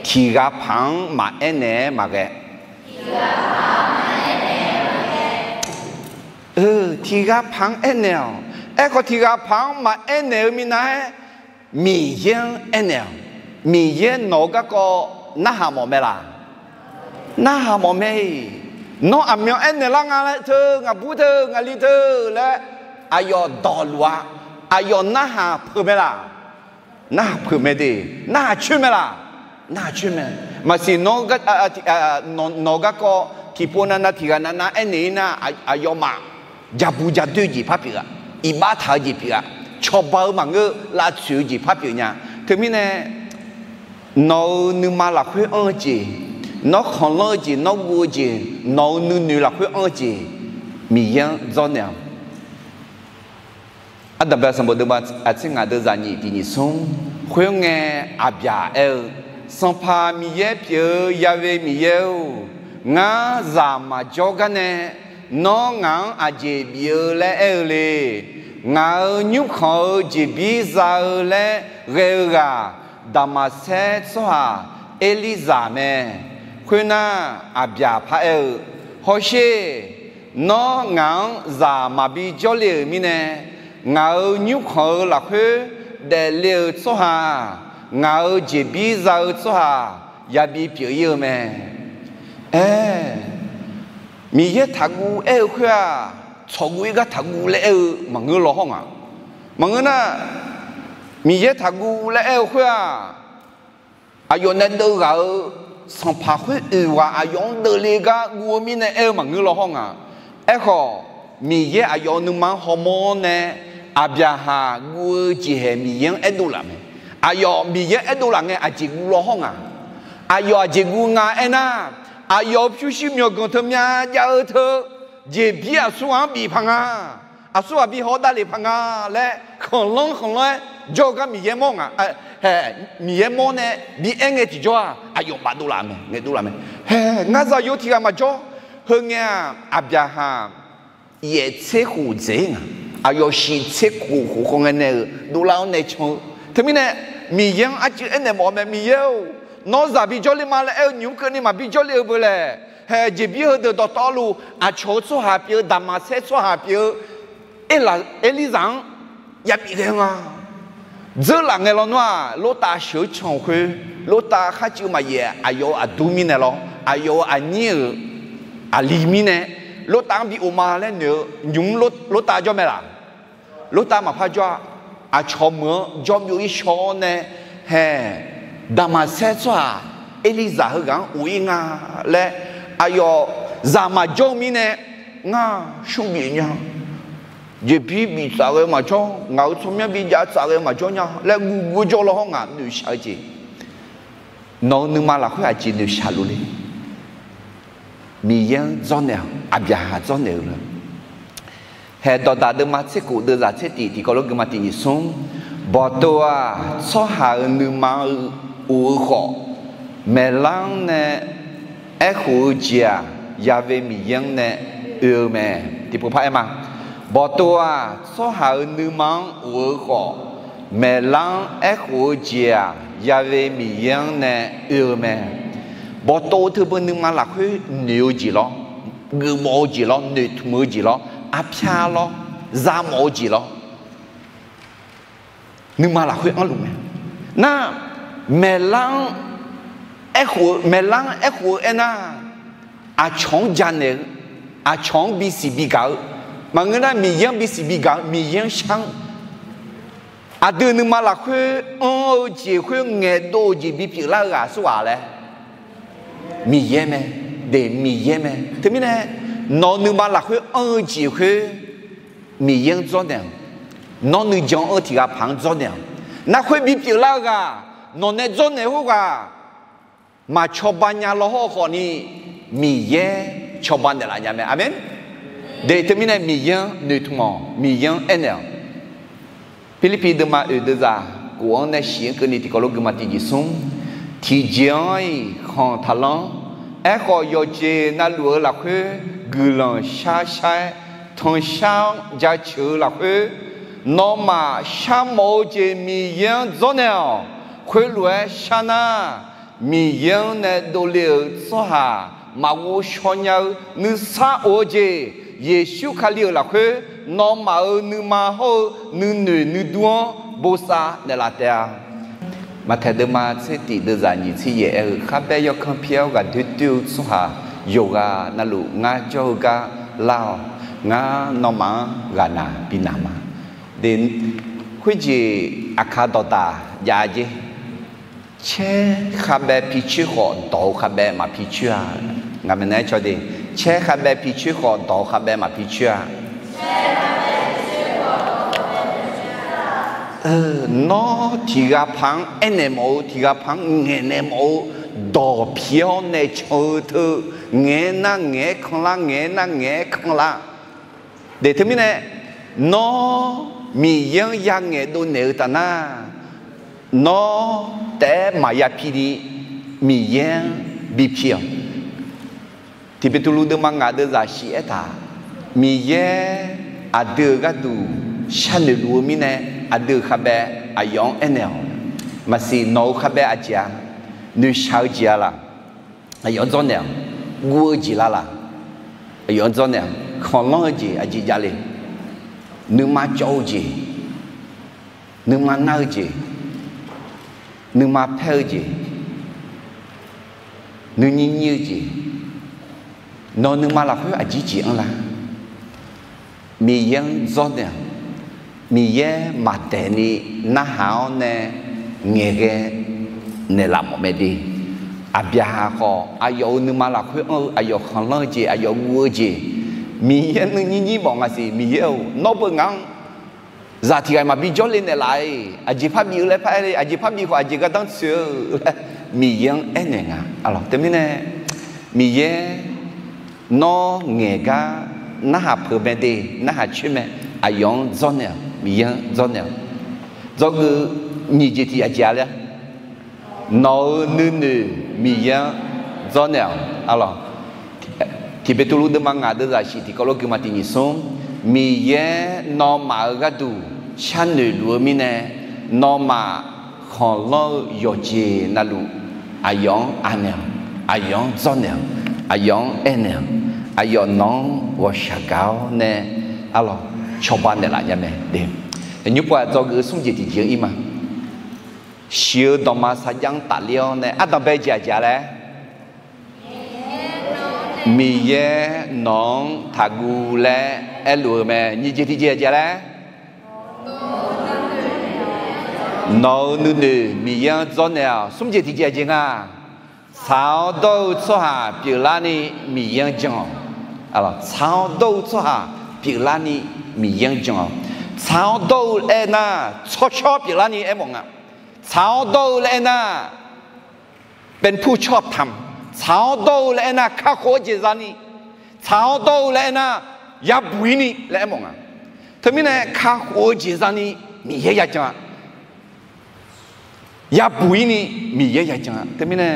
tiq ghaq paq-anr maqaer naeq-aer maqghae. Tiq ghaq paq-anr aernaeq-awq. Aerkhawf, tiq ghaq paq-anr maqaer naeq-eu minav-aer, Miqyaer-anr aernaeq-awq. Miqyaer nawq-eu garkawv narhaq mawf mae laq? Narhaq mawf mae-iq. Nawr aqmyan aernaeq lar nga laer teu, ngaqbur teu, ngaqli teu laer aqyawf dawqluf-a. Aqyawf narhaq peuq mae laq? Narhaq peuq mae de. Narhaq coer mae laq? Narhaq coer mae. Maqsiq nawq-eu garkawv tiqpov navnav tiq ghaq navnav aernaeq-ir nar, aqyawfmaf jabu jadoer jeq par pyeuf-a, iqbax taq-eu jeq pyeuf-a, cawba-eu maqngeur, lavtsoeq-eu jeq par pyeuf nya. Teumirnae, nawq-euq nuima lafkhoer anr-eu jeq, nawr khanqlanr-eu jeq, nawr guv-eu jeq, nawq-euq nuinoeq lafkhoer anr-eu jeq, Miqyaer-anr dzawrnaeq-awq. Ardanqbae sanqbof deuvma aqtser ngaq deuvzaq nyiq tiq nyiq smr. Khoerngae, Aqbyaq aer-eu, Sanqpaq Miqyaer pyeuf-eu Ya'we Miqyaer-or, ngar zaq maqjawr gar nae nawr ngaq-anr aqjeq bif-eu laer aer-eu le. Ngaq-euq nymrkhanq-eu jeqbir za-eu laer ghae-eu ghaq, Daqmaqsaer tsawrhaq Erlirzaq mae. Khoernar, Aqbyaq par aer-eu, Hawsher, nawr ngaq-anr zaq maqbi jawrle-euq mirnae, ngaq-euq nymrkhanq-eu lafkhoer daefle-euq tsawrhaq-aq, ngaq-euq jeqbir za-eu tsawrhaq yabi pyeuf-ir-eu mae. Aer, Miqyaer taqguv aer-eu khoer-aq, tsawqguv-ir gar taqguv laer aer-eu maqngeur law hawr nga. Maqngeur nar, Miqyaer taqguv laer aer-eu khoer-aq, aqyawf nae deuv ghaq-eu sanqpaq khoer oeq ghaq aqyawf-anr deuvle gar guv-eu mirnae aer-eu maqngeur law hawr nga. Aerkhawf, Miqyaer aqyawf-euq nuima-anr hawmawr nae Aqbyaqhaq guv-eu jeqhaeq Miqyaer-anr aerdov laf mae. Aqyawf Miqyaer-anr aerdov laf ngae aqjeq guv law hawr nga. Aqyawf aqjeq guv nga aernar, aqyawf-euq pyurshuir myawqganq teu myav jav-eu teu jeqbir aqsur ghaq-anr bif paq nga. Aqsur ghaq bi haw davlef paq nga laer khanqlanr khanqlanr-aer jawr-eu gar Miqyaer mawr nga. Hae, Miqyaer mawr nae bi aer ngae tiqjawr-aq, aqyawf bafdov laf mae, ngaeqdov laf mae. Hae, ngar zaqyo tiq ghaq maqjawr. Heu ngae-aq, Aqbyaqhaq yaef tser khof dzaeq-ir nga. Aqyawf shiq tser khof khof khawf ngae nae-euq dovlar-awr nae can-eu. Teumirnae, Miqyaer-anr arcuiv aernaeq mawf-eu mae, Miqyaer-or, nawr zaq bi jawrle ma laer aer-eu nymq-mr keuvni maqbi jawrle-eu beu laer. Hae, jeqbir heudeuq dawqtawvluf aqcawq-eu tsawrhaq pyeuf-eu, Daqmaqsaer tsawrhaq pyeuf-eu, Erlaq, Erlirzaq-anr yabi ghae-eu nga. Dzeurlaf ngae lawnmr-aq, Lortav sheuq-eu can-eu khoer, Lortav kharcuiv maqyaef aqyawf-euq aqdur mirnae lawr, aqyawf-euq aqnyir-euq aqli mirnae, Lortav-anr bi of ma laer noeq-eu nymq-mr Lortav jawr mae laq? Lortav maqpar jawr-a. Aqcawq meuq-anr jawr byov-ir shaw-awr nae, hae, Daqmaqsaer tsawrhaq Erlirzaq heughaq-anr of-ir nga laer, aqyawf zaq maqjawr-eu mirnae, ngar shur bif nya, jeqbir bif tsaf ghae maqjawr, ngaq-euq tsawrmyanr bi jav tsaf ghae maqjawr nya laer guv guv-eu jawr law hawr ngaq noeqshaq-eu jeq. Nawq-euq nuima lafkhoer aqjeq noeqshaq luf le? Miqyaer-anr dzawrnaeq-awq. Aqbyaqhaq dzawrnaeq-eu le. Hae, Dawqdaq deuvma tser khof deuvzaq tser tif tiqkawv lof geuma tiq nyiq smr. Bawqtov-aq, tsawrhaq-euq nuima of-eu khawf, maeqlar-anr nae aerkhof-eu jeq-aq, Ya'we Miqyaer-anr nae oe-eu mae. Tiqpov par aer ma. Bawqtov-aq, tsawrhaq-euq nuima-anr of-eu khawf, maeqlar-anr aerkhof-eu jeq-aq, Ya'we Miqyaer-anr nae oe-eu mae. Bawqtov-eu teubeu nuima lafkhoer noeq-eu jeq lawr, geufmawf-eu jeq lawr, noeqtmq-eu jeq lawr, arpyar lawr, zamawf-eu jeq lawr, nuima lafkhoer anrluf mae. Nar, maeqlar-anr aerkhof-eu, maeqlar-anr aerkhof-eu aernar, aqcawq-anr janaeq-eu, aqcawq-anr bisiq bigaq-eu, maqngeur nar Miqyaer-anr bisiq bigaq-eu, Miqyaer-anr shar-anr, aqdui nuima lafkhoer anr-eu jeq khoer ngaeqdov-eu jeq bipyeuf lar-eu ghaq aqsurghaq laer, Miqyaer mae. De, Miqyaer mae. Teumirnae nawq-eu nuima lafkhoer anr-eu jeq khoer Miqyaer-anr dzawrnaeq-awq. Nawr nuijan anr-eu tiq ghaq paq-anr dzawrnaeq-awq. Nar khoer bipyeuf lar-eu ghaq nawq nae dzawrnaeq khoerghaq maqcawba nya law hawr-eu khawfni, Miqyaer cawba naeqlaf nya mae. Aqmeq. De, teumirnae Miqyaer-anr noeqtmq-awq. Miqyaer-anr aernaeq-awq. Pirlirpiv deuvma oeq deuvzaq kof-anr nae shiq-anr keuvni tiqkawv lof guiqma tiqjeq smr, tiqjeq-anr-iq khanq taqlanr. Aerkhawf, yawqjeq navluf-eu lafkhoer guiqlanq shar shar-aer, tanqshar-anr jaceuq-eu lafkhoer, nawmaf sharmawf-eu jeq Miqyaer-anr dzawrnaeq-awq. Khoerlof-aer sharnar, Miqyaer-anr nae dovle-euq tsawrhaq maqghov shaw nya-eu nuisar of-eu jeq, Yeqsur Kali-euq lafkhoer nawmaf-euq nuima hawr-eu nuinoeq nuidur-anr bosav naeqlaf taef-a. Maqtaeq deuvma tser tif deuvzaq nyiq tser yaef aer-eu, kharbae yawkanr pir-awr ghaqdoer doer-eu tsawrhaq yawqghaq navluf ngar jawr-eu gar lar-awq. Ngar nawmaf-anr ghaqnaq binaq ma. De, khoerjeq aqkaq dawqdaq jav-a jer. Caer kharbae picoer khawf, dawq-eu kharbae maqpicoer-a. Ngaq maeqnan aer caw de, caer kharbae picoer khawf, dawq-eu kharbae maqpicoer-a. Nawr tiq ghaq paq-anr aernaeq mawf-eu, tiq ghaq paq-anr ngaeqnaeq mawf-eu, dawq pi-awr nae can-eu teu, ngaeq-aer nar ngaeq-aer kanlar, ngaeq-aer nar ngaeq-aer kanlar. De, teumirnae nawr Miqyaer-anr yangaeq dovnaeq-eu taf nar, nawr taef-aer maqya pi ni Miqyaer-anr bipyeuf-awq. Tiqbeqtuvluv deuvma ngaq deuvzaq shif aertaq, Miqyaer aqdui-euq gharduq sharnoeq luf-eu mirnae, aqdui-euq kharbae aqyawf-anr aernaeq-awq. Maqsiq nawq-euq kharbae aqjeq-a, noeqshaq-eu jeq-a laq, aqyawf-anr dzawrnaeq-awq. Guv-eu jeq laq laq, aqyawf-anr dzawrnaeq-awq. Khanqlanr-eu jeq aqjeq javle, nuima cawv-eu jeq, nuima nar-eu jeq, nuima paer-eu jeq, nuinyir nyir-eu jeq, nawq-eu nuima lafkhoer aqjeq jeq anrlar. Miqyaer-anr dzawrnaeq-awq. Miqyaer maqdaeq ni narhaq-awr nae ngaeqghae naeqlaf mawf mae de. Aqbyaqhaq khawf, aqyawf-euq nuima lafkhoer anr-eu aqyawf khanqlanr-eu jeq, aqyawf guv-eu jeq, Miqyaer nuinyir nyir mawf ngaq siq. Miqyaer-or, nawr beu ngaq-anr zaq tiq ghaq maqbi jawrle naeqlaf-iq, aqjeq parbi-eu laer par-aer le. Aqjeq parbi khawf aqjeq gardanr tsoeq-eu laer Miqyaer-anr aernaeq nga. Teumirnae Miqyaer nawr ngaeq gar narhaq peuq mae de, narhaq coer mae. Aqyawf-anr dzawrnaeq-awq. Miqyaer-anr dzawrnaeq-awq. Dzawgeuf nyiq jeq tiq aqjeq-a laer, nawq-euq nuinoeq Miqyaer-anr dzawrnaeq-awq. Arlawq, Tiqbeqtuvluv deuvma ngaq deuvzaq shif tiqkawv lof guiqma tiq nyiq smr, Miqyaer nawmaf-euq gharduq sharnoeq luf-eu mirnae, nawmaf khanqlanr-eu yawqjeq navluf aqyawf-anr anaeq-awq, aqyawf-anr dzawrnaeq-awq, aqyawf-anr aernaeq-awq, aqyawf nawq-anr ghawqshaq gaq-awr nae, arlawq, cawba naeqlaf nya mae. Nymr pov-aq, dzawgeuf-eu smr jeq tiqjeq-anr ir ma. Shiq-eu dawqma sarjax-anr tafler-awr nae ardanq bae jeq aqjeq-a laer, Miqyaer nawq-anr taqguv laer aerluf-eu mae. Nyiq jeq tiqjeq aqjeq-a laer, nawq-euq nuinoeq Miqyaer-anr dzawrnaeq-awq. Smr jeq tiqjeq aqjeq nga. Tsaq-awr dawr-eu tsawrhaq pyeuflarni Miqyaer-anr jan-awq. Tsaq-awr dawr-eu tsawrhaq pyeuflarni Miqyaer-anr jan-awq. Tsaq-awr dawr-eu laer aernar, tsawrshawr pyeuflarni aermawf nga. Tsaq-awr dawr-eu laer aernar, เป็นผู้ชอบธรรม. Tsaq-awr dawr-eu laer aernar, kakhof-eu jeq zani. Tsaq-awr dawr-eu laer aernar, yabuq-ir ni laer aermawf nga. Teumirnae kakhof-eu jeq zani Miqyaer yajan-a. Yabuq-ir ni Miqyaer yajan-a. Teumirnae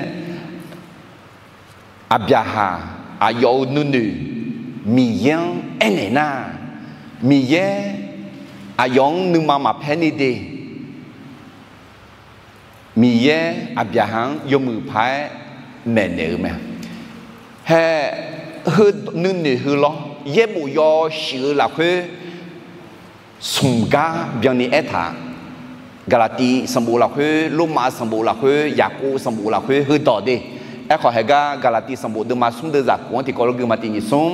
Aqbyaqhaq aqyawf-euq nuinoeq Miqyaer-anr aernaeq nar, Miqyaer aqyawf-anr nuima maqpaer ni de. Miqyaer Aqbyaqhaq-anr yawmuiq paq-aer maeqnaeq-eu mae. Hae, nuinoeq heu lawr yaerbof yawshuif-eu lafkhoer smq gar byanni aertaq-a. Gaqlaqtiv sanqbof lafkhoer, Lormav sanqbof lafkhoer, Yaqkov sanqbof lafkhoer heudawq de. Aerkhawf, haeqgar Gaqlaqtiv sanqbof deuvma smr deuvzaq kof-anr tiqkawv lof guima tiq nyiq smr,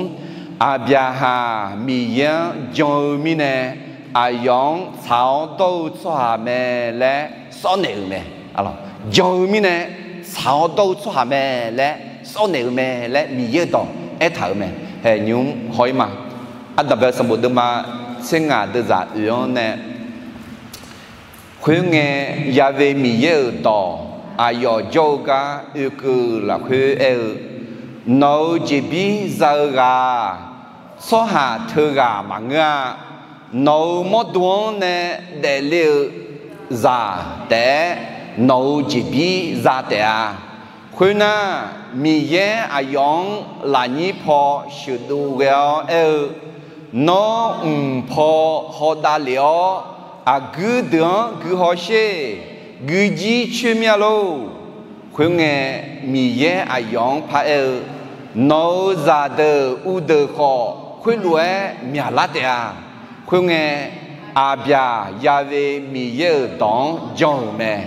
Aqbyaqhaq Miqyaer-anr jan-eu mirnae, aqyawf-anr tsaq-awr dawr-eu tsawrhaq mae laer sawr naeq-euq mae. Jan-eu mirnae, tsaq-awr dawr-eu tsawrhaq mae laer sawr naeq-euq mae laer Miqyaer-euq dawq aertaq-euq mae. Haeq nymq-mr haw-ir ma. Ardanqbae sanqbof deuvma tser ngaq deuvzaq oeq-anr nae, khoerngae, Ya've Miqyaer-euq dawq aqyawf jawr-eu gar oekeuv lafkhoer aer-eu, Nawq-euq jeqbir za-eu ghaq-aq, tsawrhaq teughaq maqngeur-a. Nawq-euq mawrdo-anr nae daefle-eu zaq taef-aer nawq-euq jeqbir za taef-a. Khoernar, Miqyaer aqyawf-anr lafnyir paw sheuqdov ghae-awr aer-eu, Nawr mq paw hawdav lef-awr, aqguir deuq-anr guihaw sher. Guijir coer mir-a lor. Khoerngae, Miqyaer aqyawf-anr paraer-eu, Nawq-euq zaqdeuq uvdeuq khawf khoerlof-aer myaqlar taef-a. Khoerngae, Aqbyaq Ya've Miqyaer-euq dawq-anr jan-euq mae.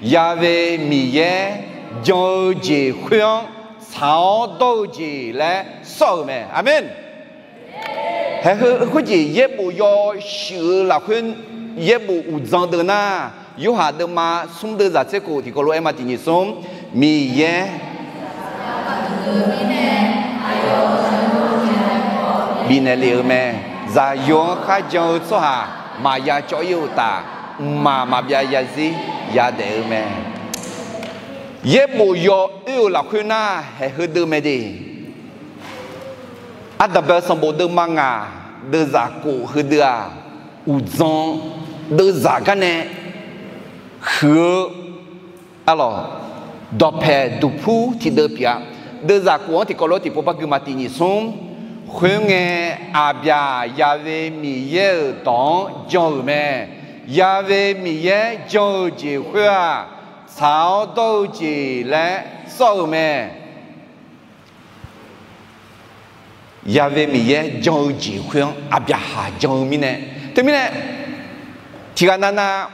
Ya've Miqyaer jan-eu jeq khoer-anr tsaq-awr dawr-eu jeq laer sawr-euq mae. Aqmeq. Haeqheu khoerjeq yaerbof yawshuif-eu lafkhoer yaerbof uqdzan deuv nar, Yorhaq deuvma smr deuvzaq tser khof tiqkawv lof-aer ma tiq nyiq smr, Miqyaer bifnaeq lef-euq mae. Zaqyo-anr kharjan-eu tsawrhaq maqya cawv-ir-eu uqtaf, mqmaq maqbyav zarzir yadaef-eu mae. Yaerbof yawoer-euq lafkhoer nar, haeqheu deuv mae de. Ardanqbae sanqbof deuvma ngaq deuvzaq kof heudeuv-aq, uqdzan deuvzaq gar nae huiq-eu, arlawq, dawqpaeq duqpur tiqdeuv pyeuf-a. Deuvzaq kof-anr tiqkawv lof tiqpov par gui ma tiq nyiq smr. Khoerngae, Aqbyaq Ya've Miqyaer-euq dawq-anr jan-euq mae. Ya've Miqyaer jan-eu jeq khoer-aq, tsaq-awr dawr-eu jeq laer sawr-euq mae. Ya've Miqyaer jan-eu jeq khoer-anr Aqbyaqhaq jan-eu mirnae, teumirnae tiqghaq navnav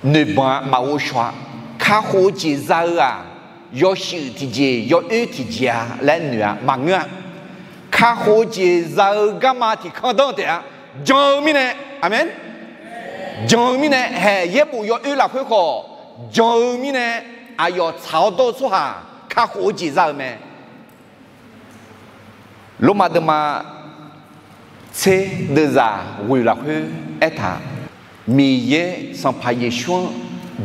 noeqbanq-a maqghov shaw-a. Kakhof-eu jeq za-eu-aq, yawshuif tiqjeq yawoer tiqjeq-a laer noeq-a maqngeur-a. Kakhof-eu jeq za-eu garma tiqkanr danr taef-a. Jan-eu mirnae, aqmeq, jan-eu mirnae, haeq yaerbof yawoer lafkhoer khawf jan-eu mirnae, aqyawf tsaq-awr dawr-eu tsawrhaq kakhof-eu jeq za-euq mae. Lormav deuvma tser deuvzaq ghoeq lafkhoer aertaq, Miqyaer Sanqpaq Yeqsur-anr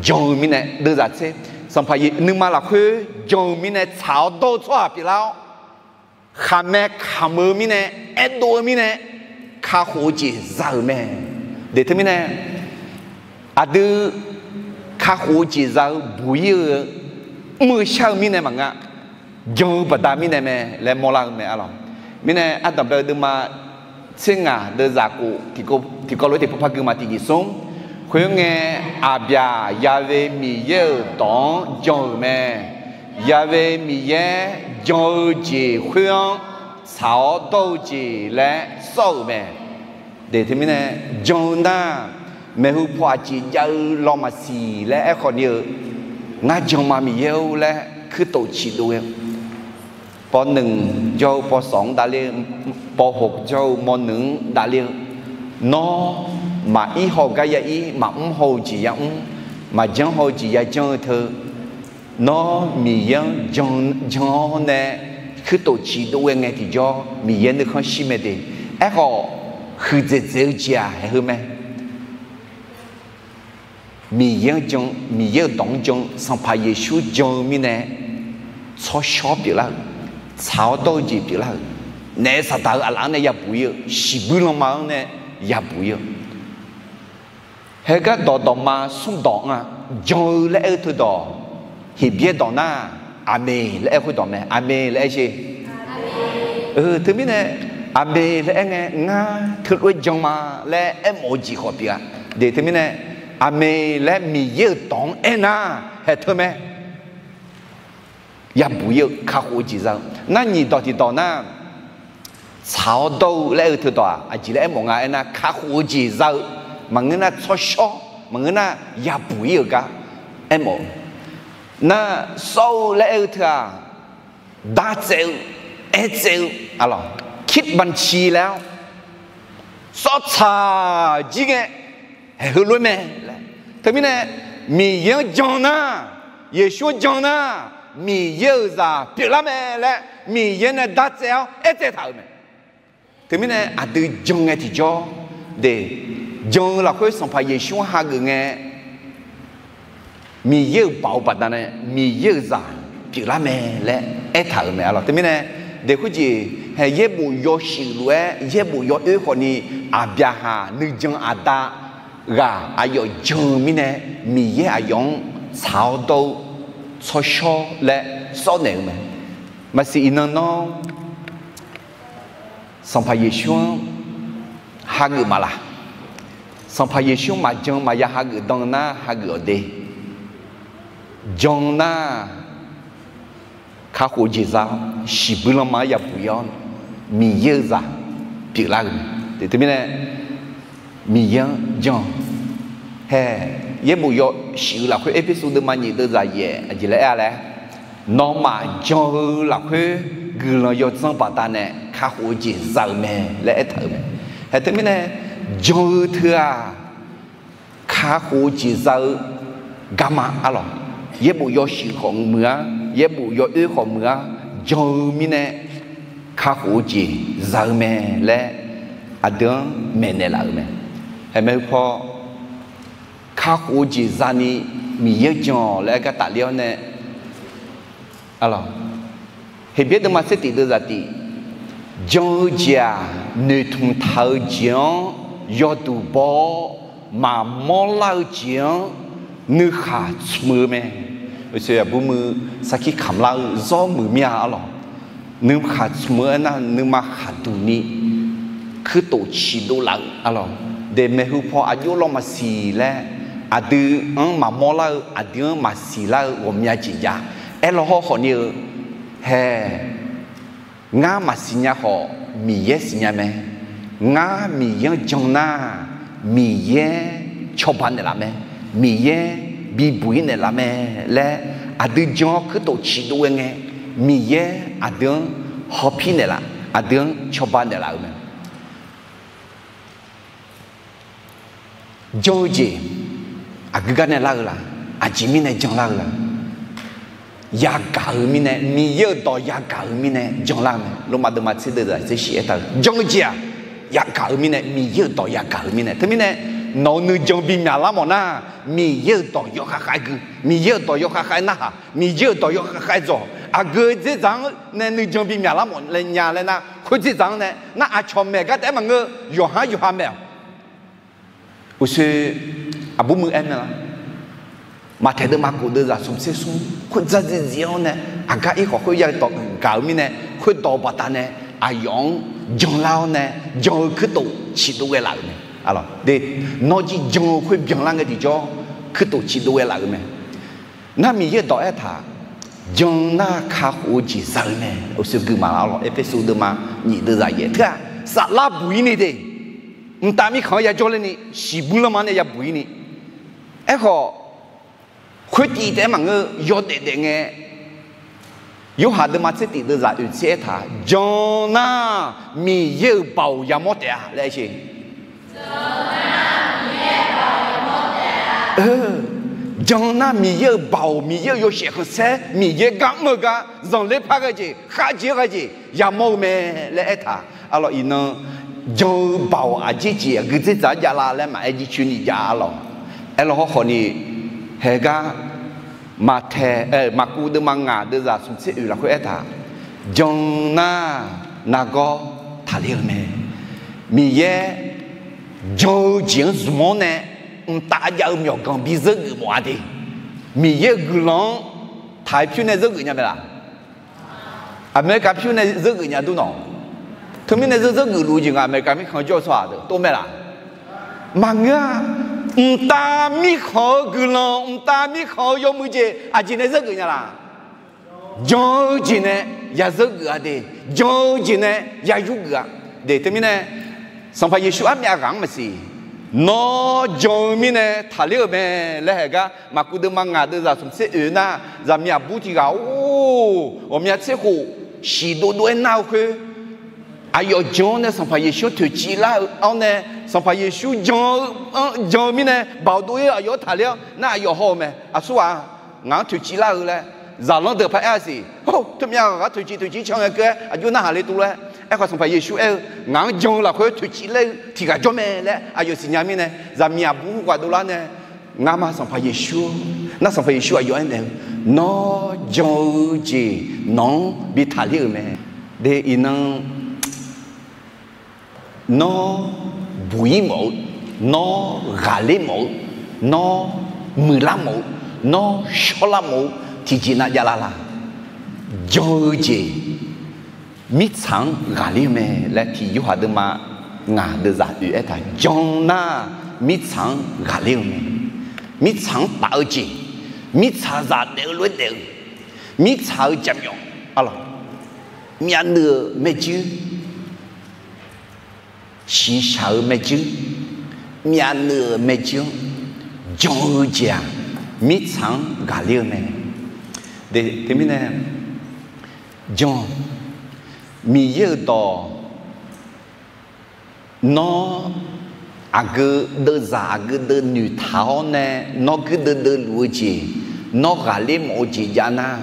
jan-eu mirnae deuvzaq tser, Sanqpaq Yeq nuima lafkhoer jan-eu mirnae tsaq-awr dawr-eu tsawrhaq pyeuflar-awr, khaqmae kamq-eu mirnae, aerdov-eu mirnae, kakhof-eu jeq za-euq mae. Deq teumirnae, aqdui kakhof-eu jeq za-eu buq-ir-eu, mr-eu shar-eu mirnae maqngeur, jan-eu baqda mirnae mae laer mawrlar-eu mae arlawq. Mirnae ardanqbae-eu deuvma tser ngaq deuvzaq kof tiqkawv lof tiqpov par gui ma tiq nyiq smr. Khoerngae, Aqbyaq Ya've Miqyaer-euq dawq-anr jan-euq mae. Ya've Miqyaer jan-eu jeq khoer-anr tsaq-awr dawr-eu jeq laer sawr-euq mae. Deq teumirnae, jan-eu nar, maeqhu paw aqjeq jav-eu law maqsiq laer aerkhawf ni-eu, ngar jan ma Miqyaer-or laer kuirtof ciqdov ghae-eu, pawv nmq jawr-eu pawv sawq-anr davler-eu, pawv hoq jawr-eu mawv nmq-anr davler-eu, nawr maqir haw gar ya ir, maqmr haw-eu jeq ya mr, maqjanr haw-eu jeq ya janr-eu teu, nawr Miqyaer-anr jan-awr nae kuirtof ciqdov ghae ngae tiqjawr, Miqyaer nuikhanr shir mae de. Aerkhawf, huiqdzaeq dzaeq-eu jeq-aq haeqheu mae. Miqyaer-anr jan, Miqyaer-euq dawq-anr jan, Sanqpaq Yeqsur jan-eu mirnae, tsawrshawr pyeuflar-euq, tsaq-awr dawr-eu jeq pyeuflar-euq, naef saqdaq-eu aqlaf-anr nae yabuq ir-eu, shiqbuir lanma-anr nae yabuq ir-eu, Heugar dawqdawqma smr dawq-anr-aq, jan-eu laer aer-eu teudawq, Heqbyaer dawq nar, aqmeq laer aer-eu khoerdawq mae. Aqmeq laer aer sher. Teumirnae, aqmeq laer aer ngae, ngar teulof-aer jan ma laer aermawf-eu jeq khawf pyeuf-a. Deq teumirnae, aqmeq laer Miqyaer-euq dawq-anr aernar, haeq teu mae. Yabuq ir-eu kakhof-eu jeq za-eu. Nar nyiq dawq tiqdawq nar, tsaq-awr dawr-eu laer aer-eu teudawq-aq, aqjeq laer aermawf nga aernar, kakhof-eu jeq za-eu. maqngeur nar tsawrshawr, maqngeur nar yabuq-ir-euq gar aermawf-eu. Nar sawr-eu laer aer-eu teu-aq, dartsaev-eu, aertsaev-eu, aqlawq, คิดบัญชี laer-awr, sawrtsaq jir ngae, haeq heulof-aer mae laer. Teumirnae, Miqyaer-anr jan nar, Yeqsur-anr jan nar, Miqyaer-euq zaq pyeuflar mae laer Miqyaer nae dartsaev-awr aertsaev taq-euq mae. Teumirnae aqdui jan ngae tiqjawr de, jan-eu lafkhoer Sanqpaq Yeqsur-anr hageuf ngae, Miqyaer-euq baoq-eu baqdanae Miqyaer-euq zaq pyeuflar mae laer aertaq-euq mae, aqlawq. Teumirnae, de khoerjeq hae yaerbof yawshuif lof-aer yaerbof yawoer khawfni, Aqbyaqhaq nuijan aqda ghaq aqyawf jan-eu mirnae, Miqyaer aqyawf-anr tsaq-awr dawr-eu tsawrshawr laer sawrnaeq-eu mae. Maqsiq iqnan nawr Sanqpaq Yeqsur-anr hageuf maqlaq? Sanqpaq Yeqsur maqjan maqya hageuf dan nar hageuf-awq de. Jan nar, kakhof-eu jeq za-awr, shiqbuir lanma-anr yabuq-ir-awr, Miqyaer-euq zaq pyeuflar-euq mae. Teumirnae, Miqyaer-anr jan hae, yaerbof yawshuif-eu lafkhoer Erpersu deuvma nyiq deuvzaq yaef aqjeq laer aer-a laer, nawmaf jan-eu lafkhoer guiqlanq yawdzanr baqdanae kakhof-eu jeq za-eu mae laer aertaq-euq mae. Hae teumirnae, jan-eu teu-aq, kakhof-eu jeq za-eu garma, aqlawq. Yaerbof yawshuif khawf muiq-ar, yaerbof yawoer khawf muiq-ar, jan-eu mirnae kakhof-eu jeq za-eu mae laer aqdui-anr maeqnaeq laf-euq mae. Hae maeqhu paw, kakhof-eu jeq zani Miqyaer-anr jan-awq laer aer gar tafler-awr nae, aqlawq, Heqbyaer deuvma tser tif deuvzaq tif, jan-eu jeq-aq, noeqtmq taq-eu jeq-anr yawduq baw-awr maqmawr lar-eu jeq-anr nuikhaq tsmq-eu mae. Aqbur muiq sarkir kamq lar-eu zawr muiq mir-a, aqlawq. Nuikhaq tsmq-eu aernar, nuima khaqduq ni kuirtof ciqdov laf-euq, aqlawq. De maeqhu paw aqjox lawr maqsiq laer, aqdui-anr maqmawr lar-eu, aqdui-anr maqsiq lar-eu ghawqmya jeq jav. Aerlaw hawr khawfni-eu, hae, ngar maqsiq nya khawf, Miqyaer siqnya mae. Ngar Miqyaer-anr jan nar, Miqyaer cawba naeqlaf mae. Miqyaer bibuq-ir naeqlaf mae laer, aqdui jan-awr kuirtof ciqdov ghae ngae, Miqyaer aqdui-anr hawpir naeqlaf, aqdui-anr cawba naeqlaf-euq mae. Jan-eu jeq aqgeu gar nae lar-eu la? Aqjeq mirnae jan lar-eu la? Yagaq-eu mirnae, Miqyaer-euq dawq yagaq-eu mirnae jan lar-eu mae. Lormav deuvma tser deuvzaq tser shif aertaq-eu, jan-eu jeq-aq, yagaq-eu mirnae, Miqyaer-euq dawq yagaq-eu mirnae. Teumirnae, nawq-eu nuijan bimyaq lar mawf nar, Miqyaer-euq dawq yawkhav khav-aer gui, Miqyaer-euq dawq yawkhav khav-aer narhaq, Miqyaer-euq dawq yawkhav khav-aer dzawq. Aqgeu-eu dzerdzaq-anr nae nuijan bimyaq lar mawf laer nya laer nar, khoer dzerdzaq-anr nae nar, aqcawq maeq gar taef-aer maqngeur, yawqha-anr yawqha maeq-awq. Uqshoe aqbur muiq aer mae la? Maqtaeq deuvma kof deuvzaq smq tser smr khoerdzaq zifzif-awr nae, aqgar ir khawf khoer ya dawq gaq-eu mirnae, khoerdawq-eu baqdanae aqyawf-anr janlar-awr nae, jan-eu kuirtof ciqdov ghae laf-euq mae. De, nawr jir jan-eu khoer byanlar ngae tiqjawr, kuirtof ciqdov ghae laf-euq mae. Nar Miqyaer-euq dawq aertaq, jan nar kakhof-eu jeq za-eu mae. Uqshoe gui maqlar lawq. Erpersu deuvma nyiq deuvzaq yaef teu-aq, saflar buq-ir ni de, mqtav mirkhanq-anr yajawr ler ni, shiqbuir lanma nae yabuq-ir ni. Aerkhawf, khoertiv taef-aer maqngeur, yawdaef daef ngae, Yorhaq deuvma tser tif deuvzaq oeq tser aertaq, jan nar Miqyaer-euq baoq yamawr taef-a laer aer sher. Jan nar Miqyaer-euq baoq, Miqyaer-euq yawshaef khanqsaer, Miqyaer gar mr-eu gar, zanqler par ghae jeq, kharjeq ghae jeq yamawr-eu mae laer aertaq. Arlawq iqnan, jan-eu baoq aqjeq jeq aqgeu dzerdzaq-anr javlar laer maqaer jircoeni jav arlawq. Aerlaw hawrkhawf ni, haegar maqtaeq, maqkuv deuvma ngaq deuvzaq smq tser oeq lafkhoer aertaq, jan nar nargawr taqler-eu mae. Miqyaer jan-eu jeq-anr zmq-awr nae mqtav jav-eu myawqganq bi zeur geuf mawf-a de. Miqyaer-euq guiqlanq-anr taq-aer pyur nae zeur geuf nya mae laq? Aqmeqkaq pyur nae zeur geuf nya dur nawq. Teumirnae zeur zeur geuf luf-eu jeq ngaq Aqmeqkaq mirkhanq jawr-eu tsawrhaq deuq tov mae laq? Maqngeur-a. Mqtav mirkhanq-eu guiqlanq, mqtav mirkhanq-eu yawmuiq jeq aqjeq nae zeur geuf nya laq? Jan-eu jeq nae ya zeur geuf-a de. Jan-eu jeq nae ya yur geuf-a de. Teumirnae Sanqpaq Yeqsur armyav ghaq-anr maqsiq, Nawr jan-eu mirnae taqler-euq mae laer haeq gar, maqkuv deuvma ngaq deuvzaq smq tser oeq nar, zaqmiq aqbur tiq ghaq-or, ghawqmya tser khof shiq dovdov-aer nar-eu khoer, aqyawf jan-awr nae Sanqpaq Yeqsur-anr toeqciv lar-eu-awr nae, Sanqpaq Yeqsur jan-eu, jan-eu mirnae baoq dov-ir-eu aqyawf-anr taqler-awr nar, aqyawf haw-eu mae. Aqsurghaq ngaq-anr toeqciv lar-eu laer, zaqlanr deuq paq-aer-a siq. Hawr, teumyav ghaq ghaq toeqciv toeqciv can ngae keuv-aer aqjox narhaq le tuvlof-aer, aerkhawf Sanqpaq Yeqsur aer-eu, ngaq-anr jan-eu lafkhoer toeqciv ler-eu tiq ghaq jawr mae laer aqyawf siqnya mirnae, zaqmiq aqbur khoerghaq dovlar nae, ngamaf Sanqpaq Yeqsur, nar Sanqpaq Yeqsur aqyawf aernaeq-eu, nawr jan-eu jeq nawq-anr bi taqler-euq mae. De iqnan, nawr buq-ir mawf-eu, nawr ghaqler mawf-eu, nawr muiqlar mawf-eu, nawr shawrlar mawf-eu tiqjeq nav javlar la? Jan-eu jeq mirtsaq-anr ghaqler-eu mae laer tiq Yorhaq deuvma ngaq deuvzaq oeq aertaq, jan nar mirtsaq-anr ghaqler-eu mae. Mirtsaq-anr taf-eu jeq, mirtsaqzaq daef-eu lof-aer daef-eu, mirtsaq-eu jaqmyawf, arlawq, myavnuiv-euq maerjuir, shiqshaq-eu maerjuir, myavnuiv-euq maerjuir-anr jan-eu jeq-aq, mirtsaq-anr ghaqler-eu mae. Teumirnae, jan, Miqyaer-euq dawq, nawr aqgeu deuvzaq aqgeu deuv noeqtaq-awr nae, nawr guirdeuv deuvluf-eu jeq, nawr ghaqler mawf-eu jeq jav nar,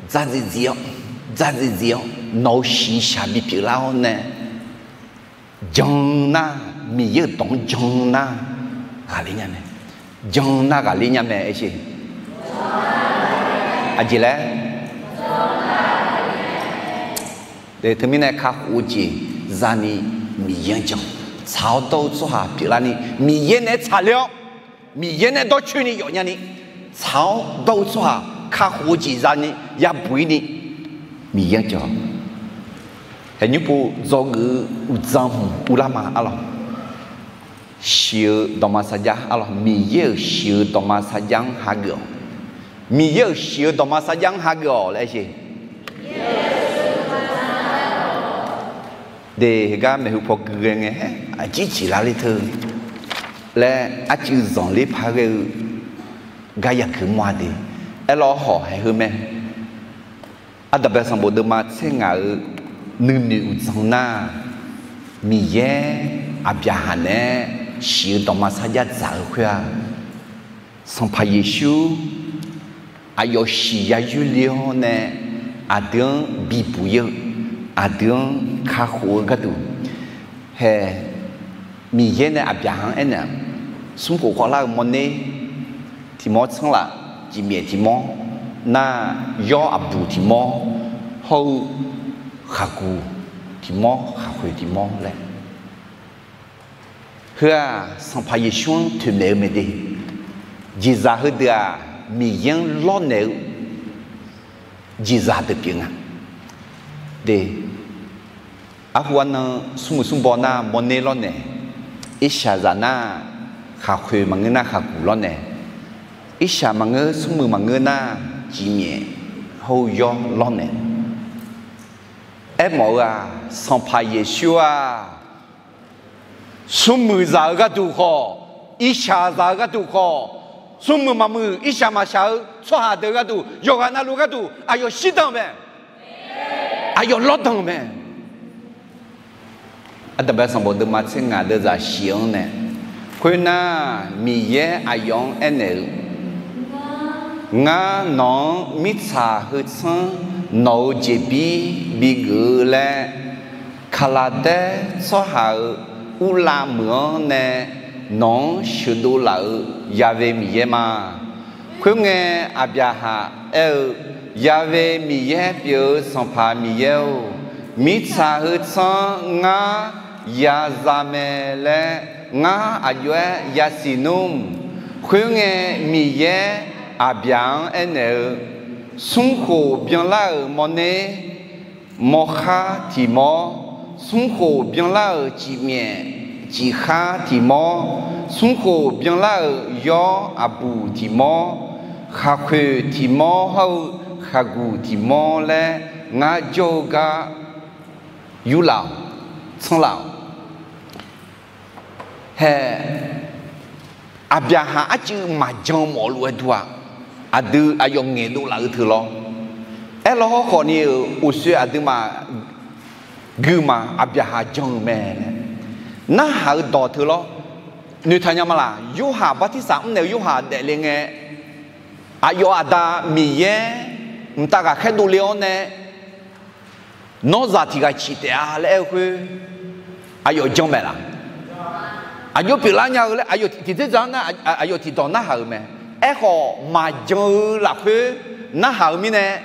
dzardziv dziv-awr, dzardziv dziv-awr nawq-euq shiqshaq bipyeuf lar-awr nae, jan nar, Miqyaer-euq dawq-anr jan nar ghaqler nya mae. Jan nar ghaqler nya mae, aer sheq. Aqjeq laer? Teumirnae kakhof-eu jeq zani Miqyaer-anr jan. Tsaq-awr dawr-eu tsawrhaq pyeuflarni Miqyaer naeq-aer tsaqler-awr, Miqyaer nae dawrcoeni yawf nyani, tsaq-awr dawr-eu tsawrhaq kakhof-eu jeq zani yabuq-ir ni Miqyaer-anr jan. Haeqnymr pov dzawgeuf-eu uqdzan hmq uvlar ma, arlawq. Shiq-eu dawqma sarjax, arlawq, Miqyaer-euq shiq-eu dawqma sarjax-anr hageuf-awq. Miqyaer-euq shiq-eu dawqma sarjax-anr hageuf-awq laer aer sheq. De, heugar maeqhu paw gui ghae ngae, aqjeq jeq lar ler teu laer arcuiv zanqler par ghae-eu gar yagaq mawr-a de. Aerlawr hawq haeq heu mae. Aqdaq bae sanqbof deuvma tser ngaq-euq nuinoeq uqdzan nar, Miqyaer Aqbyaqhaq naeq-aer shiq-eu dawqma sarjax dzaq-eu khoer-aq, Sanqpaq Yeqsur aqyawf shiq ya yoerle-awr nae aqdui-anr bibuq-ir-eu, aqdui-anr kakhof-eu gharduq, hae, Miqyaer nae Aqbyaqhaq-anr aernaeq-aq, smrkhof khawvlar-eu mawrner tiq mawr tsanr laf, cifmyaef tiq mawr nar, yawr aqbuq tiq mawr hawr-eu khaqguq tiq mawr, khaqkhoeq tiq mawr laer. Heu-aq, Sanqpaq Yeqsur-anr toeqmaeq-eu mae de. Jeqzaq heudeuq-aq, Miqyaer-anr lawrnaeq-eu jeqzaq deuq pyeuf nga. De, arhu arnan smrmuiq smrbaw nar mawrner lawrnaeq, irshaqzaq nar khaqkhoeq maqngeur nar khaqguq lawrnaeq, irshaq maqngeur smrmuiq maqngeur nar cifmyaef hawr-eu yawr lawrnaeq. Aermawf-eu-aq, Sanqpaq Yeqsur-aq, smrmuiqzaq-eu gharduq khawf, irshaqzaq-eu gharduq khawf, smrmuiq maqmuiq irshaq maqshaq-eu tsawrhaq deuq-eu gharduq, yawqghaq navluf gharduq aqyawf shirdan-eu mae. Aqyawf lawrdan-eu mae. Aqdaq bae sanqbof deuvma tser ngaq deuvzaq shif-anr nae, khoernar, Miqyaer aqyawf-anr aernaeq-eu, Ngar nawq-anr mirtsaq heu tsanr nawq-euq jeqbir bigeuf-eu laer, Kaqlaqdaer tsawrhaq-euq urlav meuq-anr nae nawq-anr sheuqdov laf-euq Ya've Miqyaer ma. Khoerngae, Aqbyaqhaq aer-eu, Ya've Miqyaer pyeuf-eu Sanqpaq Miqyaer-or, mirtsaq heu tsanr ngar ya za mae laer ngar aqjox-aer yasiq nmr. Khoerngae, Miqyaer Aqbyaq-anr aernaeq-eu, Smrkhof byanlar-euq mawrner, mawrkhar tiq mawr, smrkhof byanlar-euq cifmyaef cifkhar tiq mawr, smrkhof byanlar-euq yawr aqbuq tiq mawr, khaqkhoeq tiq mawr hawr-eu khaqguq tiq mawr laer ngar jawr-eu gar yurlaf-awq, tsanr laf-awq. Hae, Aqbyaqhaq arcuiv maqjan mawf lof-aer dur-aq, aqdui aqyawf ngaeqdov laf-eu teu lawr. Aerlawr hawrkhawf ni-euq uqshoe aqduimaf guima Aqbyaqhaq jan-euq mae. Narhaq-eu dawq teu lawr. Noeqtaq nya ma laq? Yorhaq bartirsaq mrnaeq-eu Yorhaq daefle ngae, aqyawf aqda Miqyaer mqtav ghaqkhaer dovle-awr nae, nawr zaq tiq ghaq ciq taef-a laer aer-eu khoer, aqyawf jan maeq laq? Aqjox pyeuflar nya-eu laer aqyawf tiqdzer dzaq-anr nar, aqyawf tiqdawq narhaq-euq mae. Aerkhawf, maqjan-eu lafkhoer narhaq-eu mirnae,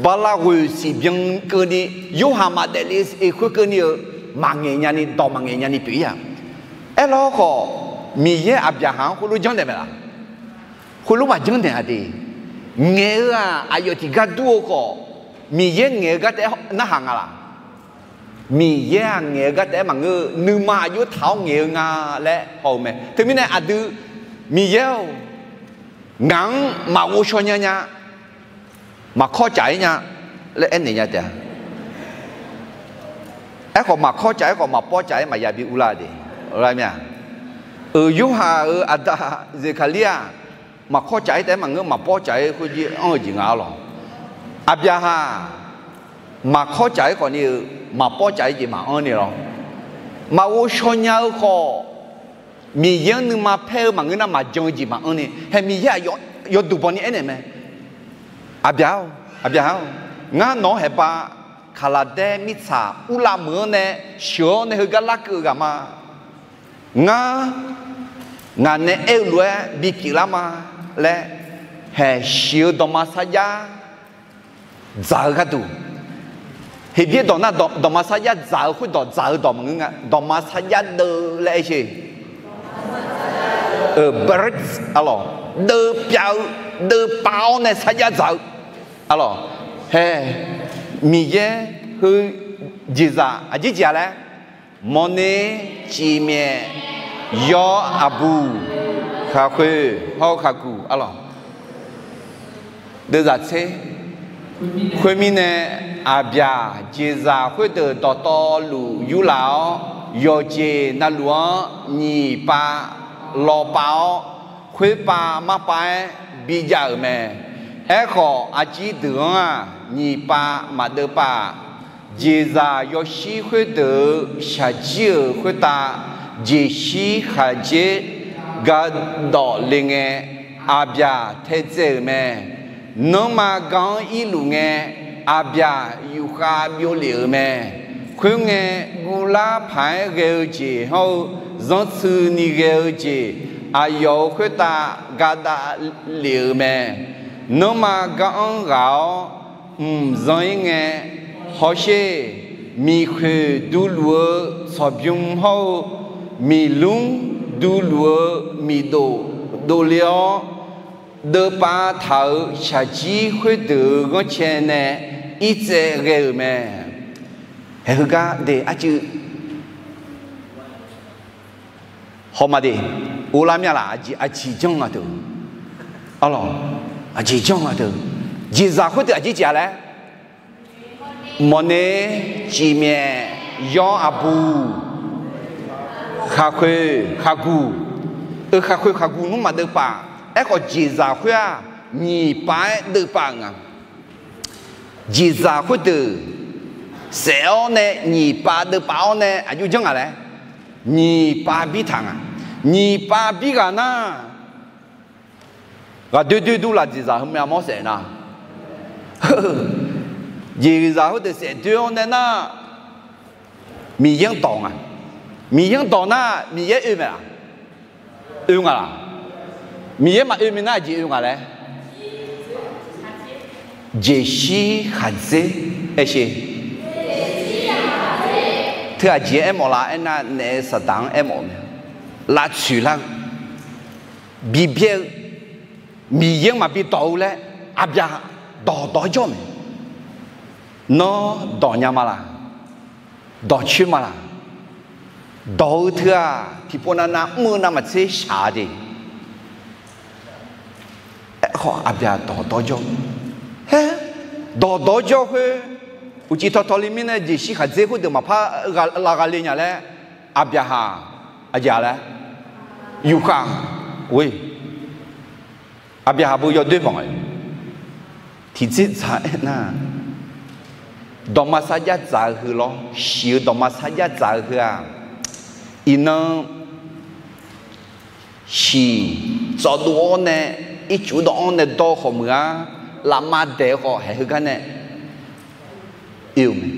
bala ghoeq siqbyan keuvni, Yorhaq maqdaef le-eu khoer keuvni-eu, maqngaeq nyani, dawq maqngaeq nyani pyeuf-ir-aq. Aerlawr khawf, Miqyaer Aqbyaqhaq-anr khoerlof janrnaeq maeq laq? Khoerlof maqjanrnaeq-a de. Ngaeq-eu-aq, aqyawf tiqgar dur-eu khawf, Miqyaer ngaeq-eu gar taef-aer narhaq nga laq? Miqyaer-aq ngaeq-eu gar taef-aer maqngeur-eu, nuima aqjox taq-awr ngaeq-eu nga laer haw-eu mae. Teumirnae aqdui, Miqyaer-or, ngaq-anr maqghov shaw nya nya, maqkawr caf-ir nya laer aernaeq nya taef-a. Aerkhawf, maqkawr caf-ir khawf, maqpawr caf-ir maqya bi urlar de. Lar mir-a. Euq Yorhaq-euq aqda Zeqkaqlir-aq, maqkawr caf-ir taef-aer maqngeur, maqpawr caf-ir khoerjir anr-eu jeq nga-ar lawq. Aqbyaqhaq maqkawr caf-ir khawfni-eu, maqpawr caf-ir jeq maqanr ni lawr. Maqghov shaw nya-eu khawf, Miqyaer-anr nuima paer-eu maqngeur nar, maqjan-eu jeq maqanr ni. Hae, Miqyaer aqyawf yawduq bawni aernaeq mae. Aqbyaq-or, Aqbyaqhaq-or, ngar nawq-anr haeqba kaqlaqdaer mirtsaq urlav meuq-anr nae sheuq-awr nae heugar larkeuv-eu ghaq ma. Ngar, ngaq nae aer-eu lof-aer bipyeuf lar ma laer, haeq shiq-eu dawqma sarjax dzaq-eu gharduq. Heqbyaer dawq nar, dawqma sarjax dzaq-eu khoerdawq, dzaq-eu dawq maqngeur nga, dawqma sarjax deuv laer aer sher. Birth, arlawq, deuv pyav-eu, deuv pav-awr nae sarjax dzaq-eu, arlawq, hae, Miqyaer heu jeqzaq aqjeq jeq-a laer, mawrner, cifmyaef, yawr, aqbuq, khaqkhoeq, hawr-eu khaqguq, arlawq, deuvzaq tser. Khoermirnae, aqbyaq jeqzaq khoerdeuq dawqtawvluf yurlaf-awr, yawqjeq navluf-anr nyiq pav lawpav-awr, khoerpav marpav-aer bijav-euq mae. Aerkhawf, arciv deuq-anr-aq, nyiq pav maqdeuv pav-aq, jeqzaq yawshir khoerdeuq-euq shaqjir-euq khoertav, jeqshir khaqdzer gardawq le ngae, aqbyaq taedzae-euq mae. Nanrma ga-anr irluf ngae, aqbyaq yufkhav byovlef-euq mae. Khoerngae, guvlar paq-aer ghae-eu jeq hawr-eu zanrtsuini ghae-eu jeq, aqyawf-euq khoertav gadav lef-euq mae. Nanrma gar-anr ghaq-awr mqzanr-ir ngae, hawsher, miqkhoeq duluf-eu tsawqbymr hawr-eu, miqlmr duluf-eu miqdof dovle-awr, deuvpav taq-euq shaqjir khoerdeuq-euq ghanrcae nae irtsaev ghae-euq mae. Haeq heugar de arcuiv hawma de, uvlar mir-a laq? Aqjeq janr nga deuq, arlawq, aqjeq janr nga deuq. Jeqzaq khoerdeuq aqjeq jeq-a laer, mawrner, cifmyaef, yawr, aqbuq, khaqkhoeq khaqguq, euq khaqkhoeq khaqguq nmr maqdeuv pav. Aerkhawf, jeqzaq khoer-aq, nyiq pav-aer deuv pav-euq nga. Jeqzaq khoerdeuq saef-awr nae nyiq pav deuv pav-awr nae aqjox janr nga laer, nyiq pav bir taq nga. Nyiq pav bir ghaq nar, ghaqdoer doer dur laf jeqzaq heumya mawr saef nar, jeqzaq khoerdeuq saef doer-awr nae nar, Miqyaer-anr dawq nga. Miqyaer-anr dawq nar, Miqyaer oe mae laq? Oe nga laq? Miqyaer maqoe minav, aqjeq oe nga laer, jeqshir khaqdzer aer sher. Teu aqjeq aermawf laf aernar, naef saqdaq-anr aermawf-eu mae. Lavtsoeq lar-eu, bibyaer-eu, Miqyaer-anr maqbi dawq-eu laer, aqbyaq dawqdawq-aer jawr mae. Nawr dawq nya ma laq? Dawqcoer ma laq? Dawq-eu teu-aq, tiqpov navnav mr-eu navmaqtser shaq-a de. Aerkhawf, aqbyaq dawqdawq-aer jawr. Haer, dawqdawq-aer jawr khoer, uqcif tawqtawq le mirnae jeqshir khaqdzer khoerdeuq maqpar lav gha le nya laer, aqbyaqhaq Aqjeq laer, yufkhav, or, Aqbyaqhaq beu yawdoer banq-aer, tiqtser dzaq-aer nar, dawqma sarjax dzaq-eu heu lawr, shiq-eu dawqma sarjax dzaq-eu heu-aq, iqnan shiq tsawvdov-awr nae, ircuf dawv-anr nae dawr-eu khawf meuq-ar, lafma daeq-eu khawf haeq heugar nae oe-eu mae.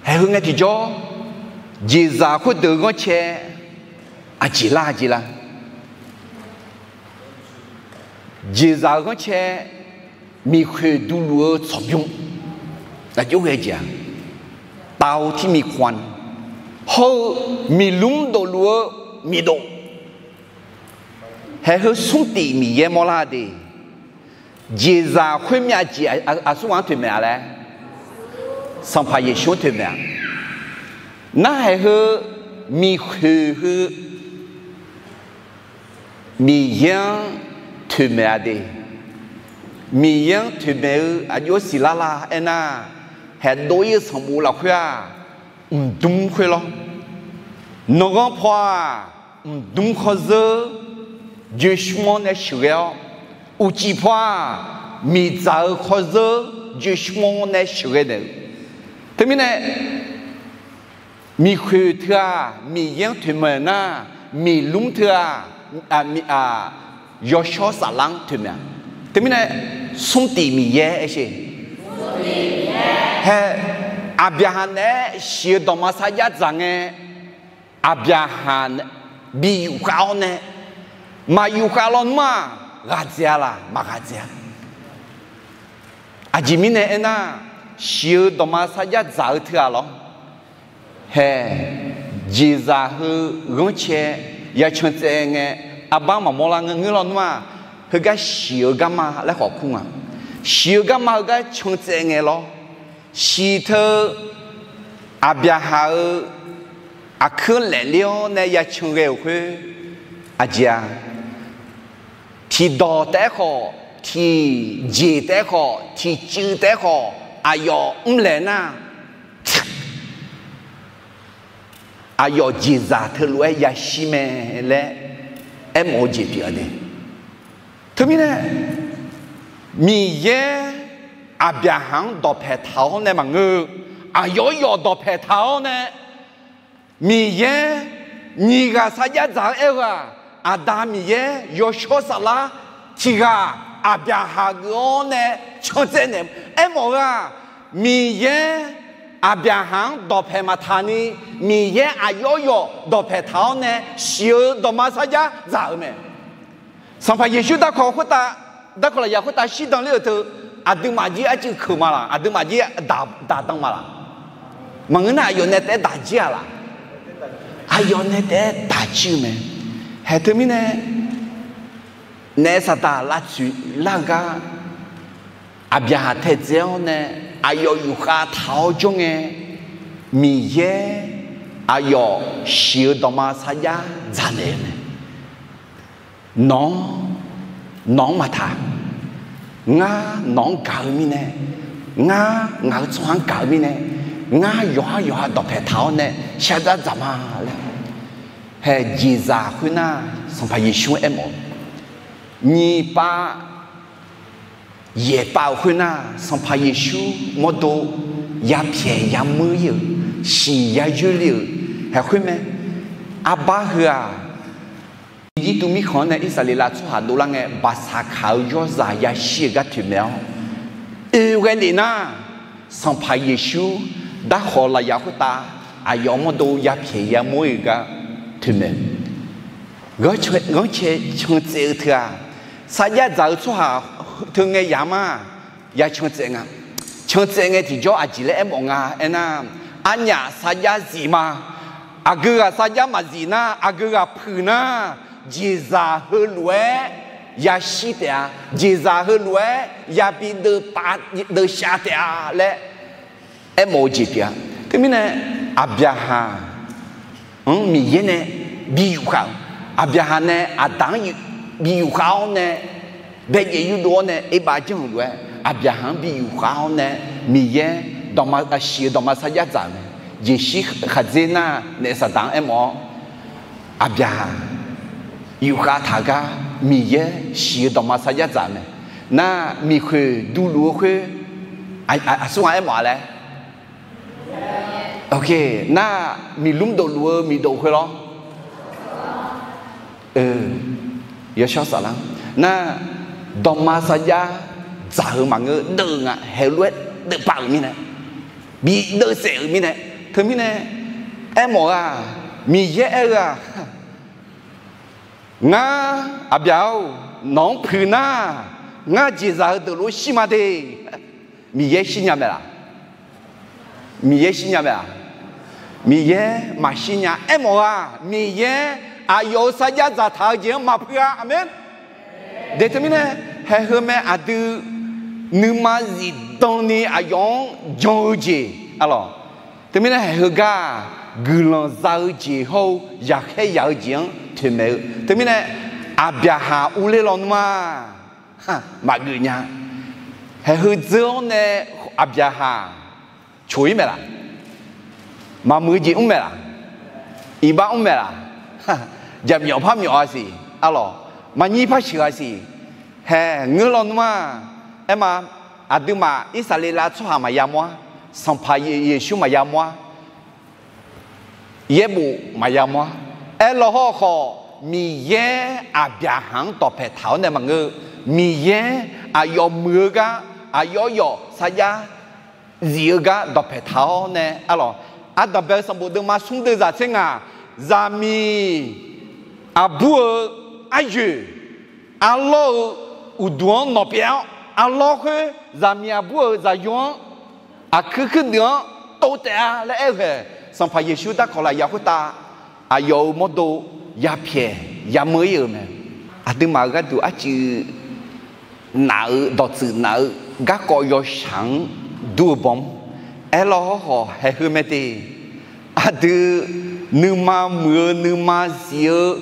Haeq heu ngae tiqjawr, jeqzaq khoerdeuq-eu ghanrcae aqjeq lar jeq lar. Jeqzaq-eu ghanrcae miqkhoeq duqluf-eu tsawqbymr, aqjox ghae jeq-aq, เตาที่มีควัน hawr-eu miqlmr dofluf-eu miqdof. Haeq heu smrtif Miqyaer mawrlar de. Jeqzaq khoermyav jeq aqsur ghaq-anr toeqmaeq-a laer, Sanqpaq Yeqsur-anr toeqmaeq-a. Narhaeq heu miqkhoeq heu Miqyaer-anr toeqmaeq-a de. Miqyaer-anr toeqmaeq-eu aqjox siqlar la aernar, haeqdov-ir-eu sanqbof lafkhoer-aq, mqdmr khoer lawr. Nanqghanr paw-aq, mqdmr khawr zeur joe shmr-anr nae sheuqghae-awr, uqcif paw-aq, miqdzaq-eu khawr zeur joe shmr-anr nae sheuqghae naeq-eu. Teumirnae, miqkhoeq teu-aq Miqyaer-anr toeqmaeq nar, miqlmr teu-aq, yawshawr saflar-anr toeqmaeq-a. Teumirnae, smrtif Miqyaer aer sher. Hae, Aqbyaqhaq naeq-aer shiq-eu dawqma sarjax dzaq ngae, Aqbyaqhaq bi yufkhav-awr nae, maq yufkhav lawnmr-aq, ghaqdzaeq-a laq? Maq ghaqdzaeq-a. Aqjeq mirnae aernar, shiq-eu dawqma sarjax dzaq-eu teu-aq lawr. Hae, jeqzaq heu ghanrcae ya can tsaev ngae, arbar maqmawr lar ngeur lawnmr-aq, heugar shiq-eu garma laer khawf kur nga. Shiq-eu garma heugar can tsaev ngae lawr. Shiq teu Aqbyaqhaq-eu aqkuir laefler-awr nae ya can ghae-euq khoer, aqjeq-a, tiqdawq taef-aer khawf, tiqjeq taef-aer khawf, tiqcuiv taef-aer khawf, aqyawf mrlaeq nar, aqyawf jeqzaq teulof-aer yashir mae laer aermawf-eu jeq pyeuf-a de. Teumirnae, Miqyaer Aqbyaqhaq-anr dawqpae taq-awr nae maqngeur-eu, aqyawf yawf dawqpae taq-awr nae, Miqyaer nyiq ghaq sarjax dzaq-eu aer-eu-aq, Aqda Miqyaer yawshawr saflar tiq ghaq Aqbyaqhaq geuf-awr nae can tsaev naeq-eu aermawf-eu-aq, Miqyaer Aqbyaqhaq-anr dawqpae maqtaq ni, Miqyaer aqyawf yawf dawqpae taq-awr nae shiq-eu dawqma sarjax dzaq-eu mae. Sanqpaq Yeqsur darkawq khoertav, darkawq lafyaq khoertav shirdan ler-euq teu, aqduimaf jir arcuiv keuq ma laq? Aqduimaf jir daqdan ma laq? Maqngeur nar, aqyawf nae taef-aer daq jir-a laq? Aqyawf nae taef-aer daq jir-eu mae. Haeq teumirnae, naef saqdaq lavtsoeq lar-eu gar, Aqbyaqhaq taedzae-awr nae aqyawf yufkhav taq-awr jawr ngae, Miqyaer aqyawf shiq-eu dawqma sarjax dzaq naeq-eu mae. Nawq-anr, nawq-anr maqtaq. Ngar nawq-anr gaq-eu mirnae, ngar ngaq-eu tsawrhaq-anr gaq-eu mirnae, ngar yawqhar yawqha dawqpae taq-awr nae shardzar dzaq ma laer. Hae, jeqzaq khoernar, Sanqpaq Yeqsur-anr aermawf-eu, nyiq pav yaeq pav-euq khoernar, Sanqpaq Yeqsur mawrdo yapyaeq yamur-ir-euq, siq yayoer le-euq haeq khoer mae. Arbar heu-aq, Irjirtuv mirkhanq-anr nae Irsaqleqlav tsawrhaq dovlar ngae, baqsaqkaq-eu yawrzaq yashir-eu gar toeqmaeq-awr, oe ghae lef nar, Sanqpaq Yeqsur darkawq lafyaq khoertav aqyawf mawrdo yapyaeq yamur-ir-euq gar toeqmaeq. Ghanrcae can tsaev-eu teu-aq, sarjax dzaq-eu tsawrhaq teu ngae yamar ya can tsaev nga. Can tsaev ngae tiqjawr aqjeq laer aermawf nga aernar, arnyaf sarjax zif ma. Aqgeu ghaq sarjax maqzif nar, aqgeu ghaq puiq nar, jeqzaq heulof-aer yashir taef-a. Jeqzaq heulof-aer yabi deuvpav deuvshav taef-a laer aermawf-eu jeq pyeuf-a. Teumirnae, Aqbyaqhaq-anr Miqyaer nae bi yufkhav-euq, Aqbyaqhaq nae Aqdaq-anr bi yufkhav-awr nae, baejaev yurdov-awr nae erbav janr-euq lof-aer, Aqbyaqhaq-anr bi yufkhav-awr nae, Miqyaer dawqma, shiq-eu dawqma sarjax dzaq-euq mae. Jeqshir khaqdzer nar, naef saqdaq-anr aermawf-awr, Aqbyaqhaq yufkhav taq-eu gar Miqyaer shiq-eu dawqma sarjax dzaq-eu mae. Nar miqkhoeq duluf-eu khoer, aqsur ghaq aermawf-a laer, nar miqlmr dofluf-eu miqdof khoer lawr. Yawshawr saflar nar, dawqma sarjax dzaq-eu maqngeur, deuv-eu nga, haeq lof-aer deuvpaf-euq mirnae, bi deuvsaef-euq mirnae. Teumirnae aermawf-eu-aq, Miqyaer aer-eu-aq, Ngar, Aqbyaq-or, nawq-anr puiq nar, ngar jeqzaq heudeuq lof-aer shir ma de. Miqyaer shirnya mae laq? Miqyaer shirnya mae laq? Miqyaer maqshir nya. Aermawf-eu-aq, Miqyaer aqyawf-euq sarjax dzaqtaq-eu jeq-anr maqpuiq-a. Aqmeq. De teumirnae, haeq heu mae aqdui nuima zifdan ni aqyawf-anr jan-eu jeq, alawq. Teumirnae haeq heugar-aq, guiqlanq za-eu jeq hawr-eu yaqkhaer yaq-eu jeq-anr toeqmaeq-eu. Teumirnae Aqbyaqhaq urler lawnmr-a, maqgeuf nya. Haeq heu dzeur-awr nae Aqbyaqhaq coq-ir mae laq? Maqmuiq-eu jeq mr mae laq? Iqbax mr mae laq? Jaqmyawf par myawf-a siq, alawq. Maqnyir par sheuq-a siq. Haeq ngeur lawnmr-a. Aerma, aqduimaf Irsaqleqlav tsawrhaq maqya mawr-ar. Sanqpaq Yeqsur maqya mawr-ar. Yaerbof maqya mawr-ar. Aerlaw hawrkhawf, Miqyaer Aqbyaqhaq-anr dawqpae taq-awr nae maqngeur-eu, Miqyaer aqyawf muiq-eu gar, aqyawf yawf sarjax zif-eu gar dawqpae taq-awr nae, alawq. Ardanqbae-eu sanqbof deuvma smr deuv zaq tser ngaq, zaqmiq aqbur-eu aryoeq, arlawr-eu uqduq-anr nawq pyeuf-awr, arlawr khoer zaqmiq aqbur-euq zaqyo-anr, aqkuir kuirdeuq-anr tov taef-a laer aer-eu khaeq, Sanqpaq Yeqsur darkawq lafyaq khoertav aqyawf-euq mawrdo yapyaeq yameur-ir-euq mae. Aqduimaf-euq gharduq arcuiv naf-eu dawqtsuif naf-eu garkawv yawshaq-anr dur-eu bawm. Aerlaw hawrkhawf haeq heu mae te. Aqdui nuima muiq-eu nuima zif-eu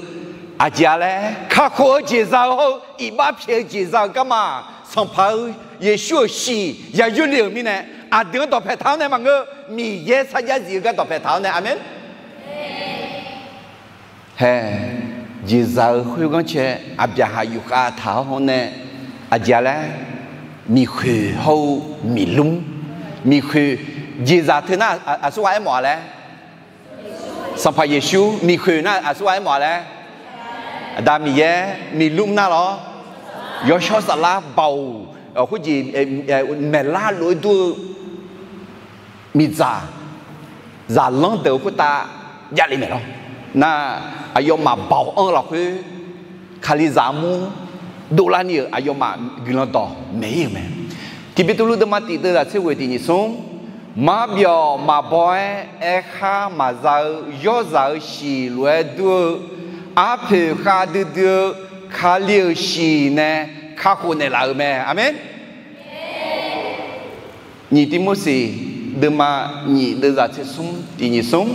aqjeq-a laer, kakhof-eu jeq za-eu hawr-eu iqbax pyaeq-eu jeq za-eu garma, Sanqpaq-eu Yeqsur-euq shiq yaqyoer le-euq mirnae, aqdui-anr dawqpae taq-awr nae maqngeur, Miqyaer sarjax zif-eu gar dawqpae taq-awr nae. Aqmeq. Haeq, jeqzaq-eu khoerganr cae Aqbyaqhaq yufkhav taq-awr nae, aqjeq-a laer, miqkhoeq hawr-eu miqlmr, miqkhoeq, jeqzaq teu nar aqsur ghaq aermawf-a laer, Sanqpaq Yeqsur, miqkhoeq nar aqsur ghaq aermawf-a laer, Aqda Miqyaer, miqlmr nar lawr, yawshawr saflar baoq, khoerjeq, maeqlar lof-aer dur-eu miqdzaq, zaqlanr deuq-eu khoertav javle maeq lawr. Nar, aqyawfmaf baoq anr-eu lafkhoer, Kalizaq armur dovlar ni-euq aqyawfmaf guiqlanq dawq maeq-ir-euq mae. Tiqbeqtuvluv deuvma tiq deuv zaq tser ghoeq tiq nyiq smr, marbyawq maqbaw-aer aerkhar maqza-eu yawrzaq-euq shiq lof-aer dur-eu, arpoeq khavdui dui-eu Kali-euq shiq nae kakhof naeqlaf-euq mae. Aqmeq. Nyiq Tivmorseq deuvma nyiq deuv zaq tser smr tiq nyiq smr,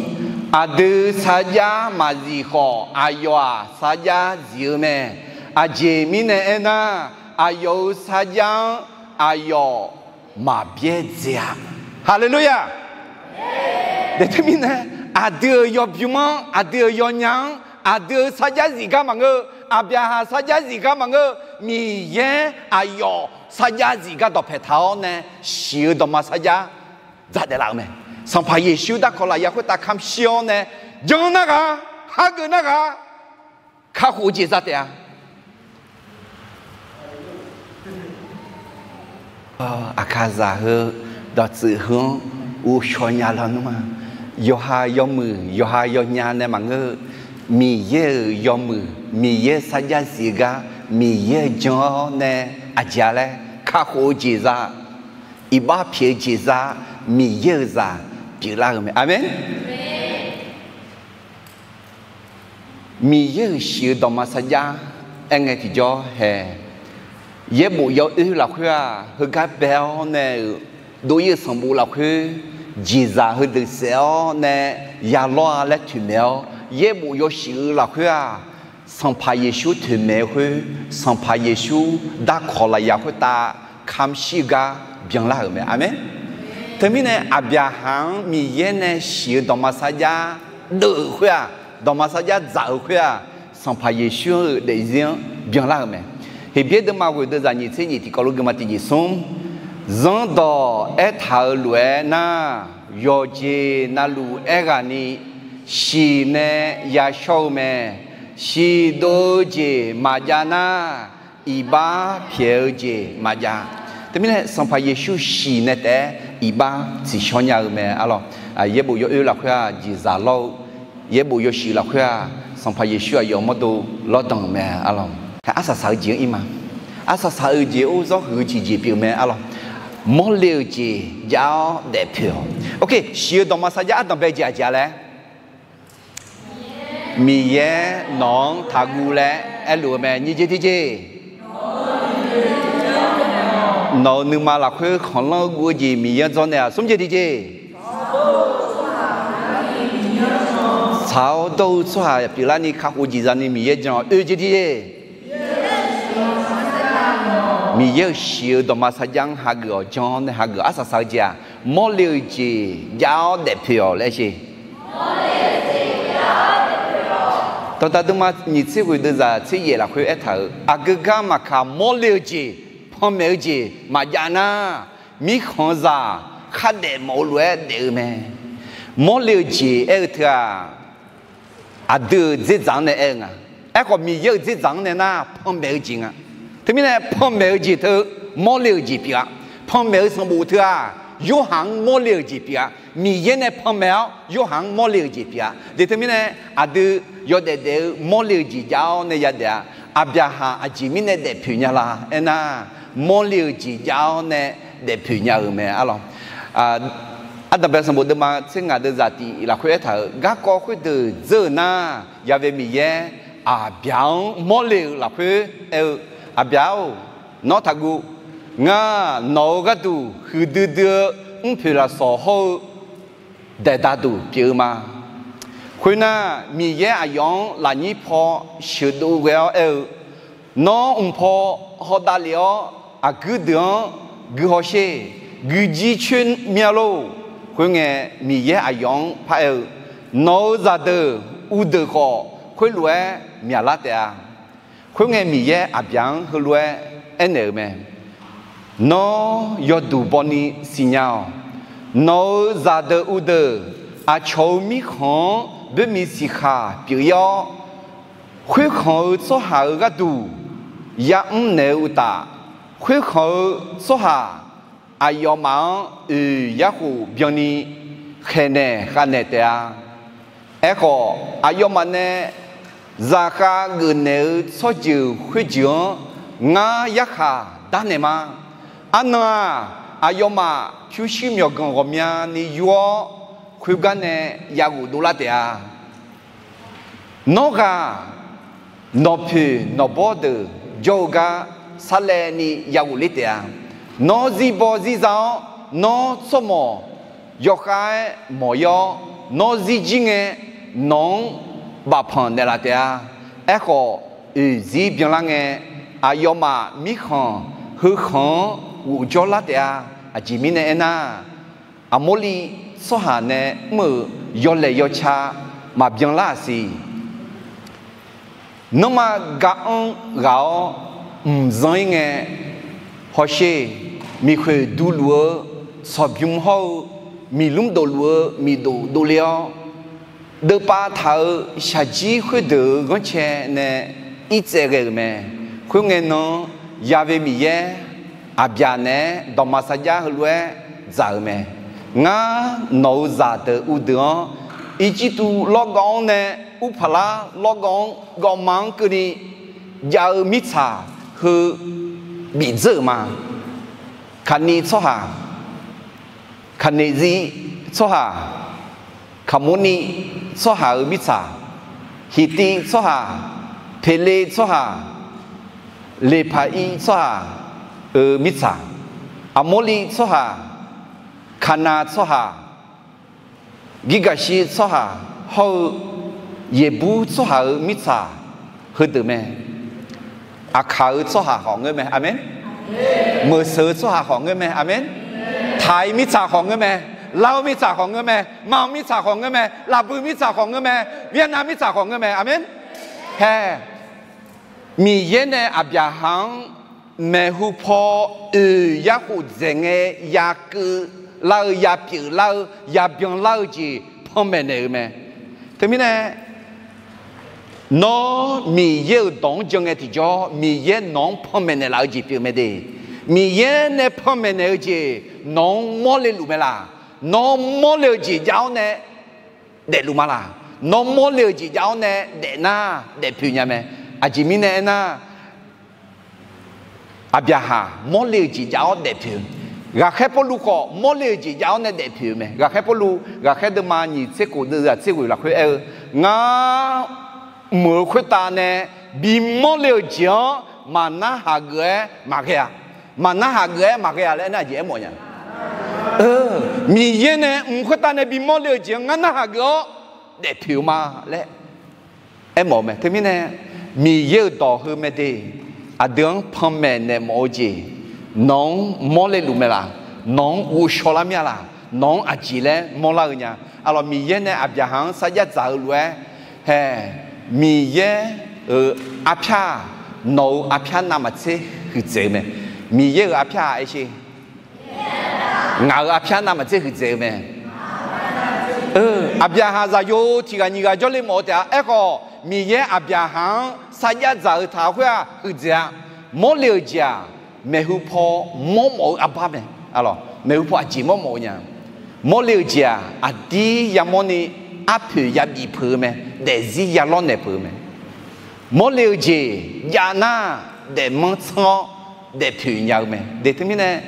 aqdui sarjax maqzif khawf, aqyawf-aq sarjax zif-eu mae. Aqjeq mirnae aernar, aqyawf-euq sarjax-anr aqyawf maqbyaer dzae-a. Haleluya! Daeqteumirnae, aqdui-euq yawbymr-anr, aqdui-euq yawnya-anr, aqdui-euq sarjax zif gar maqngeur, Aqbyaqhaq sarjax zif gar maqngeur, Miqyaer aqyawf sarjax zif gar dawqpae taq-awr nae, shiq-eu dawqma sarjax dzaq daef laf-eu mae. Sanqpaq Yeqsur darkawq lafyaq khoertav kamq shir-awr nae, jan nar ghaq, hageuf nar ghaq, kakhof-eu jeq za taef-a. Aqkaqzaq heu, dawqtsuif heu-anr uvshaw nya lawnmr-a. Yawqha yawmuiq, yawqha yawnya nae maqngeur-eu, Miqyaer-euq yawmuiq, Miqyaer sarjax zif-eu gar, Miqyaer-euq jan-awr nae, aqjeq-a laer kakhof-eu jeq za, iqbax pyaeq-eu jeq za, Miqyaer-euq zaq pyeuflar-euq mae. Aqmeq. Miqyaer-euq shiq-eu dawqma sarjax aerngae tiqjawr hae. Yaerbof yawoer lafkhoer-aq, heugar bae-awr nae-euq dov-ir-eu sanqbof lafkhoer, jeqzaq heudeuq saef-awr nae yalawr-a laer toeqmaeq-awr, yaerbof yawshuif-eu lafkhoer-aq, Sanqpaq Yeqsur toeqmaeq-eu khoer, Sanqpaq Yeqsur darkawq lafyaq khoertav kamq shir-eu gar byanlar-euq mae. Aqmeq. Teumirnae Aqbyaqhaq-anr Miqyaer nae shiq-eu dawqma sarjax deuv-euq khoer-aq, dawqma sarjax dzaq-eu khoer-aq, Sanqpaq Yeqsur-euq daefzir-anr byanlar-euq mae. Heqbyaer deuvma ghoeq deuvzaq nyiq tser nyiq tiqkawv lof geufma tiqjeq smr, Zanrdawq aertaq-euq lof-aer nar, yawqjeq navluf aerghaqni shiq nae yashawr-eu mae. Shiq dov-eu jeq maqjav nar, iqbax pyaeq-eu jeq maqjav. Teumirnae Sanqpaq Yeqsur shiq nae taef-aer iqbax tsiqshawr nya-eu mae arlawq. Yaerbof yawoer lafkhoer-aq jeqzaq lawr-eu, yaerbof yawshuif lafkhoer-aq Sanqpaq Yeqsur aqyawf mawrdo lawrdanq-euq mae arlawq. Arsaq saq-eu jeq-anr ir ma. Arsaq saq-eu jeq or zawr huiq-eu jeq jeq pyeuf-eu mae arlawq. Mawrle-euq jeq jav-awr daefpoeq-awq. Oke, shiq-eu dawqma sarjax ardanq bae jeq aqjeq-a laer Miqyaer nawq-anr taqguv laer aerluf-eu mae. Nyiq jeq tiqjeq, nawq-euq nuima lafkhoer khanqlanr-eu guv-eu jeq Miqyaer-anr dzawrnaeq-aq. Smr jeq tiqjeq, tsaq-awr dawr-eu tsawrhaq pyeuflarni kakhof jeq zani Miqyaer jan-awq. Oe jeq tiqjeq, Miqyaer-euq shiq-eu dawqma sarjax-anr hageuf-awq, jan-awr nae hageuf-awq. Arsaq saq-eu jeq-aq, mawrle-euq jeq jav-awr daefpoeq-awq laer sher. Dawqdaq deuvma nyiq tser ghoeq deuvzaq tser yaef lafkhoer aertaq-euq, aqgeu gar maqkaq mawrle-eu jeq, panmaeq-eu jeq maqjav nar, mirkhanqzaq khardaef mawf-eu lof-aer daef-eu mae. Mawrle-eu jeq aer-eu teu-aq, aqdui-euq dzerdzaq-anr nae aer-eu nga. Aerkhawf Miqyaer-euq dzerdzaq-anr nae nar panmaeq-eu jeq nga. Teumirnae panmaeq-eu jeq teu mawrle-euq jeq pyeuf-a. Panmaeq-eu sanqbof teu-aq, yorhaq-anr mawrle-euq jeq pyeuf-a. Miqyaer nae panmaeq-awr yorhaq-anr mawrle-euq jeq pyeuf-a. Deuq teumirnae aqdui yawdaef daef-eu mawrle-euq jeq jav-awr nae yadaef-a. Aqbyaqhaq aqjeq mirnae daefpoeq nya la aernar, mawrle-euq jeq jav-awr nae daefpoeq nya-euq mae arlawq. Ardanqbae sanqbof deuvma tser ngaq deuvzaq tiq lafkhoer aertaq-euq, garkawv khoerdeuq dzeur-euq nar, Yaqve Miqyaer aqbyaq-anr mawrle-euq lafkhoer aer-eu, Aqbyaq-or, nawr taqguv. Ngar nawq-euq gharduq huiqdui dui-eu mrpoeq lafsawq hawr-eu daeqdaq duq pyeuf-eu ma. Khoernar, Miqyaer aqyawf-anr lafnyir paw sheuqdov ghae-awr aer-eu, Nawr mq paw hawdav lef-awr aqguir deuq-anr guihaw sher. Guijir coer mya lor. Khoerngae, Miqyaer aqyawf-anr paraer-eu, Nawq-euq zaqdeuq uvdeuq khawf, khoerlof-aer myaqlar taef-a. Khoerngae, Miqyaer aqbyaq-anr heulof-aer aernaeq-euq mae. Nawr yawduq bawni siqnya-awq. Nawq-euq zaqdeuq uvdeuq aqcawq-euq mirkhanq-anr boermiq siqkhaq pyeuf-ir-awr, khoerkhanq-eu tsawrhaq-euq gharduq ya'mr naeq-eu uqtaf, khoerkhanq-eu tsawrhaq aqyawfmaf-anr oeq yarkhof byanni khaeqnaeq khavnaeq taef-a. Aerkhawf, aqyawfmaf nae zaqkhav geufnaeq-eu tsawrjeuq khoerjeuq-anr ngar yarkhaq darnaeq ma. Arnan-aq, aqyawfmaf pyurshuir myawqganq ghawqmyani yur-awr, khoergar nae yaghof dovlar taef-a. Nawr ghaq nawqpoeq nawqbawr deuq jawr-eu gar sarlaevni yaghof ler taef-a. Nawr zirbaw zirza-awr, nawr tsawrmawq yawkhav-aer mawq-ir-awr, nawr zirjir ngae, nawq-anr bafpanq naeqlaf taef-a. Aerkhawf, oeqzir byanlar ngae, aqyawfmaf mirkhanq heukhanq-anr ghofjawr lar taef-a. Aqjeq mirnae aernar, Aqmorliv tsawrhaq nae mr-euq yawlaeq yawca maqbyan lar-aq siq. Nanrma ga-anr ghaq-awr mqzanr-ir ngae, hawsher, miqkhoeq duluf-eu tsawqbymr hawr-eu miqlmr dofluf-eu miqdof dovle-awr, deuvpav taq-euq shaqjir khoerdeuq-euq ghanrcae nae irtsaev ghae-euq mae. Khoerngae nan-anr, Yaqve Miqyaer aqbyaq naeq-aer dawqma sarjax heulof-aer dzaq-euq mae. Ngar nawq-euq zaqdeuq uvdeuq-anr, Irjirtuv lawrgawv-anr nae Urpaqlar lawrgawv-anr gawvma-anr keuvni jav-eu mirtsaq heu bifdzeur-euq ma. Kaqniv tsawrhaq, Kaqneqzir tsawrhaq, Kaqmorniv tsawrhaq-euq mirtsaq, Hiqtiv tsawrhaq, Peqlev tsawrhaq, Leqpaq-ir tsawrhaq-euq mirtsaq, Aqmorliv tsawrhaq, Kaqnav tsawrhaq, Girgaqshir tsawrhaq hawr-eu Yeqbur tsawrhaq-euq mirtsaq heudeuq mae. Aqkaq-euq tsawrhaq khawf ngeur mae. Aqmeq. Meuqseuq-eu tsawrhaq khawf ngeur mae. Aqmeq. Taq-ir mirtsaq khawf ngeur mae. Lar-eu mirtsaq khawf ngeur mae, Manq mirtsaq khawf ngeur mae, Laqbui mirtsaq khawf ngeur mae, Vietnam mirtsaq khawf ngeur mae. Aqmeq. Hae, Miqyaer nae Aqbyaqhaq-anr maeqhu paw oeq yarkhof dzaeq ngae, yakeuv lar-eu, yapyeuf lar-eu, yabyan lar-eu jeq panmaeq naeq-eu mae. Teumirnae, nawr Miqyaer-euq dawq-anr jan ngae tiqjawr, Miqyaer nawq-anr panmaeq naeqlaf-eu jeq pyeuf mae de. Miqyaer nae panmaeq naeq-eu jeq nawq-anr mawrle luf mae laq? Nawr mawrle-eu jeq jav-awr nae daefluf ma laq? Nawr mawrle-eu jeq jav-awr nae daefnar, daefpoeq nya mae. Aqjeq mirnae aernar, Aqbyaqhaq mawrle-eu jeq jav-awr daefpoeq-eu, ghaqkhaer Pawrluv khawf mawrle-eu jeq jav-awr nae daefpoeq-eu mae. Ghaqkhaer Pawrluv, ghaqkhaer deuvma nyiq tser khof deuv-aq tser ghoeq lafkhoer aer-eu, ngar mq-euq khoertav nae bimawr le-eu jeq-anr maqnarhaq geuf-aer maqghae-a. Maqnarhaq geuf-aer maqghae-a laer aernar, aqjeq aermawf nya. Miqyaer nae mq khoertav nae bimawr le-eu jeq-anr ngar narhaq geuf-awr daefpoeq-eu ma laer aermawf-eu mae. Teumirnae, Miqyaer-euq dawq heu mae de, aqdui-anr panmaeq naeq mawf-eu jeq, nawq-anr mawrle luf mae laq? Nawq-anr ghovshaw lar mir-a laq? Nawq-anr aqjeq laer mawrlar-eu nya? Aqlawq, Miqyaer nae Aqbyaqhaq-anr sarjax dzaq-eu lof-aer, hae, Miqyaer-euq arpyar-aq, nawq-euq arpyar navmaqtser huiqdzaeq-eu mae. Miqyaer-euq arpyar-aq, aer sher, ngaq-euq arpyar navmaqtser huiqdzaeq-eu mae. Aqbyaqhaq zaqyo tiq ghaq nyiq ghaq jawrle mawf-eu taef-a. Aerkhawf, Miqyaer Aqbyaqhaq-anr sarjax dzaq-eu taq khoer-aq huiqdzaeq-a. Mawrle-euq jeq-aq, maeqhu paw mawrmawf-eu arbar mae. Maeqhu paw aqjeq mawrmawf-eu nya. Mawrle-euq jeq-aq, aqdir yamawrni arpoeq yabif peuq-eu mae. Daefzir yalawr naeq peuq-eu mae. Mawrle-eu jeq jav nar, daefmanr tsanr-awr daefpoeq nya-eu mae. De teumirnae,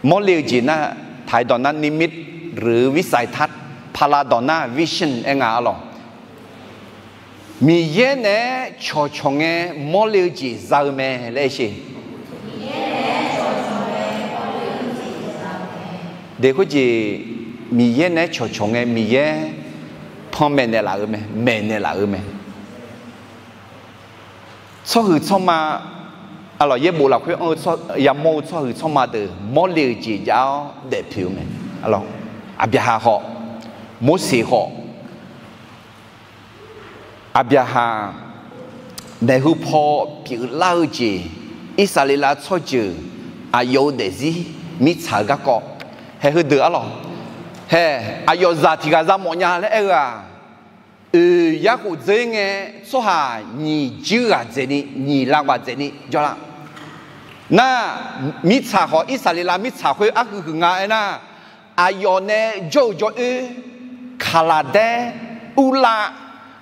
mawrle-eu jeq nar, taq-iq dawq nar นิมิต หรือ วิสัยทัศน์, paqlav dawq nar vision aer nga arlawq. Miqyaer naeq-aer cawqcawq ngae mawrle-eu jeq za-eu mae laer aer sher. De khoerjeq, Miqyaer naeq-aer cawqcawq ngae Miqyaer panmaeq naeqlaf-eu mae, maeq naeqlaf-eu mae. Tsawrhuiq tsawrma, arlawq, yaerbof lafkhoer anr-eu yamawr-eu tsawrhuiq tsawrma deuq mawrle-euq jeq jav-awr daefpoeq-eu mae. Arlawq, Aqbyaqhaq khawf, Morseq khawf, Aqbyaqhaq maeqhu paw pyeuflar-eu jeq, Irsaqleqlav tsawrjeuq aqyawf-euq daefzir mirtsaq-eu garkawv, hae, heudeuq arlawq, hae, aqyawf zaq tiq ghaq za mawf nya laer aer-eu-aq, oeq yarkhof dzeur-ir ngae, tsawrhaq nyiq juir ghaq dzaeqni, nyiq lav ghaq dzaeqni jawrlar. Nar, mirtsaq khawf, Irsaqleqlav mirtsaq khoer arhuiq huiq nga aernar, aqyawf nae jawr-eu jawr-oer, Kaqlaqdaer, Urlav,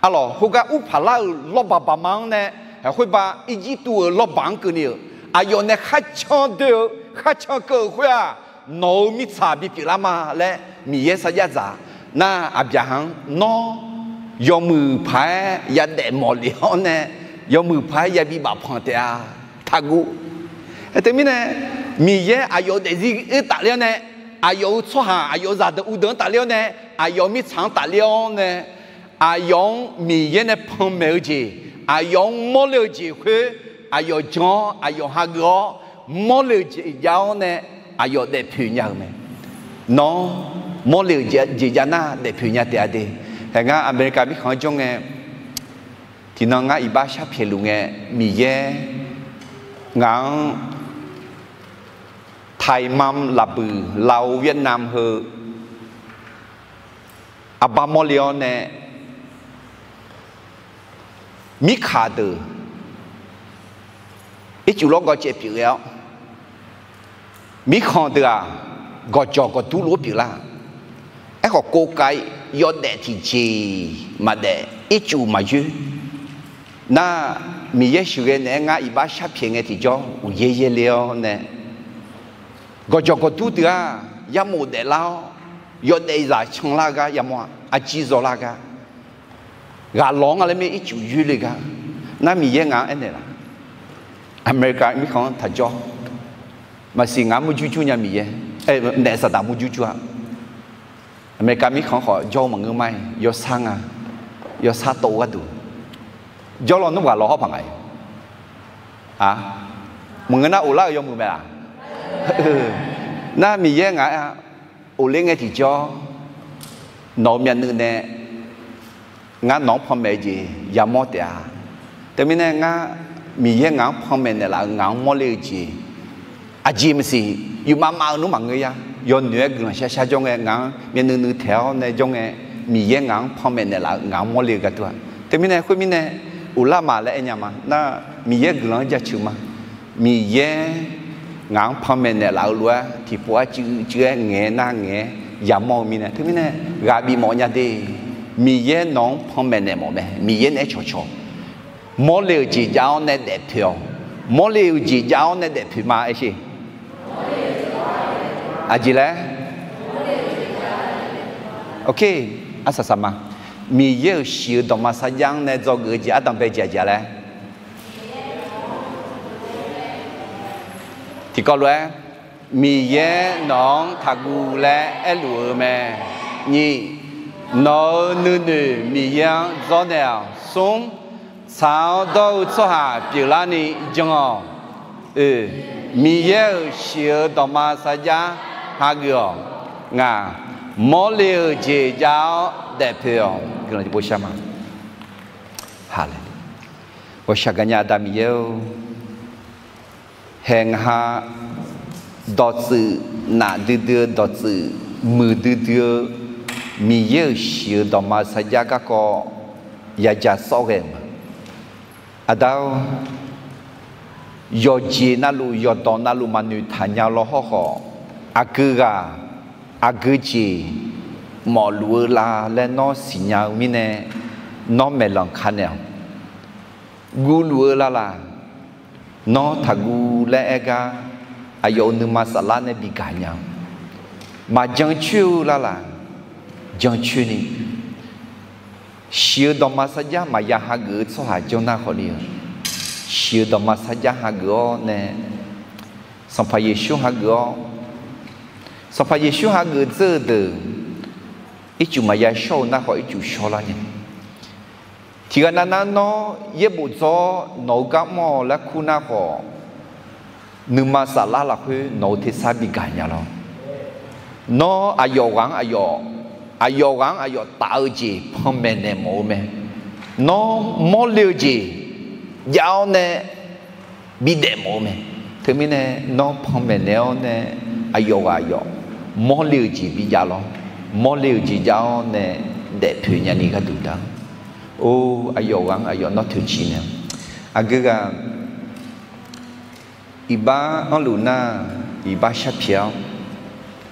arlawq, khoergar Urpaqlar-euq lawrbaq baqma-anr nae, khoerba Irjirtuv-euq lawrbaq-anr keuvni-euq, aqyawf nae kharcan doe-eu, kharcan keuv-euq khoer-aq, nawq-euq mirtsaq bipyeuf lar ma laer Miqyaer sarjax dzaq. Nar, Aqbyaqhaq-anr, nawr yawmuiq paq-aer yadaef mawf lef-awr nae, yawmuiq paq-aer yabi bafpanq taef-a. Taqguv. Teumirnae, Miqyaer aqyawf-euq daefzir oer tafler-awr nae, aqyawf-euq tsawrhaq, aqyawf-euq zaqdeuq uvdeuq-anr tafler-awr nae, aqyawf-euq mirtsaq-anr tafler-awr nae, aqyawf-anr Miqyaer nae panmaeq-eu jeq, aqyawf-anr mawrle-eu jeq khoer, aqyawf jan-awr, aqyawf hageuf-awr, mawrle-eu jeq jav-awr nae, aqyawf daefpoeq nya-euq mae. Nawr mawrle-euq jeq jav nar daefpoeq nya taef-a de. Hae, ngar America mirkhanq-anr jawr ngae, tiqnan ngar iqbax sharpyaeq luf ngae, Miqyaer ngaq-anr Taiman, Laqbuiq, Lao, Vietnam heu aqbar mawrle-awr nae, mirkhanq deuq ircuf lawrgawv caev pyeuf ghae-awr, mirkhanq deuq-aq, gawqjawq gawqdur lof-aer pyeuflar. Aerkhawf, kov kav yawdaef tiqjeq maqdaef, ircuf maqyoer. Nar, Miqyaer sheuqghae naeq-aer ngar iqbax sharpyaeq ngae tiqjawr uqyaer yaerle-awr nae, gawqjawq gawqdur deuq-aq, yamof daeflar-awr, yawdaef zaq canlar-eu gar yamawr-a, aqjeq zawlar-eu gar, ghaqlawq-anr nga laer mir ircuf yoer le gar. Nar, Miqyaer ngaq-anr aernaeq laf. America mirkhanq-anr taqjawr. Maqsiq ngaq-anr murjur jur nya Miqyaer. Aer, naef Saqdaq murjur jur-a. America mirkhanq-anr khawf jawr-eu maqngeur ma-iq, yawsar nga. Yawsar tov-eu gharduq jawr lawnmr ghaqlawq hawr paq ngaq-iq. A, maqngeur nar of lar-euq yawmuiq mae laq? Nar, Miqyaer ngaq-a, Of ler ngae tiqjawr, nawq-euq myavnuiv nae ngar nawq-anr panmaeq-eu jeq yamawr taef-a. Teumirnae ngar, Miqyaer ngaq-anr panmaeq naeqlaf-euq ngaq-anr mawrle-eu jeq, aqjeq maqsiq, yufmav mav-eu nmr maqngeur-a. Yawnoeq-aer guiqlanq sharshar jawr ngae, ngaq-anr myavnuiv nuiv taeq-awr nae jawr ngae, Miqyaer ngaq-anr panmaeq naeqlaf-euq ngaq-anr mawrle-eu gharduq-aq. Teumirnae khoermirnae, uqlar ma laer aernya ma nar, Miqyaer guiqlanq-anr jaceuq ma. Miqyaer ngaq-anr panmaeq naeqlaf-eu lof-aer tiqpov-aer cuiv cuiv-aer ngaeq-aer nar ngaeq-aer yamawr-eu mirnae, teumirnae ghaq bifmawf nya de. Miqyaer nawq-anr panmaeq naeq mawf mae. Miqyaer naeq-aer cawqcawq mawrle-euq jeq jav-awr nae daefpoeq-awq. Mawrle-euq jeq jav-awr nae daefpoeq ma aersheq. Aqjeq laer? Oke, arsaq saq ma. Miqyaer-euq shiq-eu dawqma sarjax-anr nae dzawgeuf-eu jeq ardanq bae jeq aqjeq laer? Tiqkawv lof-aer, Miqyaer nawq-anr taqguv laer aerluf-eu mae. Nyiq, nawq-euq nuinoeq Miqyaer-anr dzawrnaeq-awq. Smr, tsaq-awr dawr-eu tsawrhaq pyeuflarni jan-awq. Oe, Miqyaer-euq shiq-eu dawqma sarjax hageuf-awq. Ngaq, mawrle-euq jeq jav-awr daefpoeq-awq. Guiqlanq tiqpov shar ma. Haleluya. Ghawqshaq gaqnya Aqda Miqyaer-or, haeq ngaq ha dawqtsuif naf duidui-eu dawqtsuif muiq duidui-eu Miqyaer-euq shiq-eu dawqma sarjax garkawv yaja sawr ghae-euq ma. Aqda-or, yawqjeq navluf yawqdawq navluf maqnoeq taq nya-eu law hawrkhawf, aqgeu ghaq aqgeu jeq mawfluf-eu la laer nawr siqnya-eu mirnae, nawr maeqlanq ka naeq-awq. Guvluf-eu lalaq, nawr taqguv laer aer gar, aqyawf-euq nuima saflar nae bigaq nya-eu, maqjan coer-eu lalaq, jan coer ni, shiq-eu dawqma sarjax maqya hageuf-eu tsawrhaq janr nar khawf le-eu, shiq-eu dawqma sarjax hageuf-awr nae, Sanqpaq Yeqsur hageuf-awr, Sanqpaq Yeqsur hageuf dzeur-eu deuq, ircuf maqya shawr-eu nar khawf ircuf shawrlar nya. Tiqghaq navnar nawr yaerbof dzawr nawq-eu gar mr-awq laer kur nar khawf, nuima saflar lafkhoer nawq-eu tersar bigaq nya lawr. Nawr aqyawf ghaq-anr aqyawf, aqyawf ghaq-anr aqyawf taf-eu jeq panmaeq naeq mawf-eu mae. Nawr mawrle-eu jeq jav-awr nae bidaef mawf-eu mae. Teumirnae nawr panmaeq naeq-awr nae aqyawf ghaq aqyawf mawrle-eu jeq bijav lawr. Mawrle-eu jeq jav-awr nae daefpoeq nyani gharduq da. Or, aqyawf ghaq-anr aqyawf nawr toeqciq naeq-awq. Aqgeu ghaq iqbax anrluf nar, iqbax sharpyaeq-awr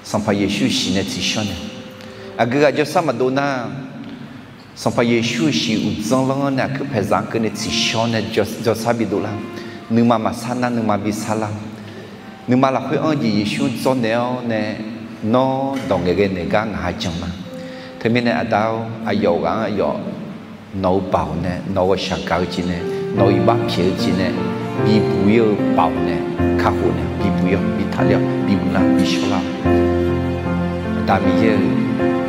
Sanqpaq Yeqsur-euq shiq nae tsiqshawr naeq. Aqgeu ghaq jawrsar maqdov nar, Sanqpaq Yeqsur-euq shiq uqdzanr lanr-anr nae aqkuir paeqzaq-anr keuvni tsiqshawr nae jawr, jawrsar bidov lar. Nuima maqsar nar nuima bisar lar. Nuima lafkhoer anr-eu jeq Yeqsur dzawrnaeq-awr nae, nawr dawq ngaeqghae naeq gar ngaq ha jan ma. Teumirnae aqda-or, aqyawf ghaq-anr aqyawf nawq-eu baoq nae, nawq-eu ghawqshaq gaq-eu jeq nae, nawq-eu iqbax pyaeq-eu jeq nae, bibuq ir-eu baoq nae, kakhof nae bibuq ir-awq, bitaqler-awq, bibuq lar, bishawr lar-awq. Aqda Miqyaer-euq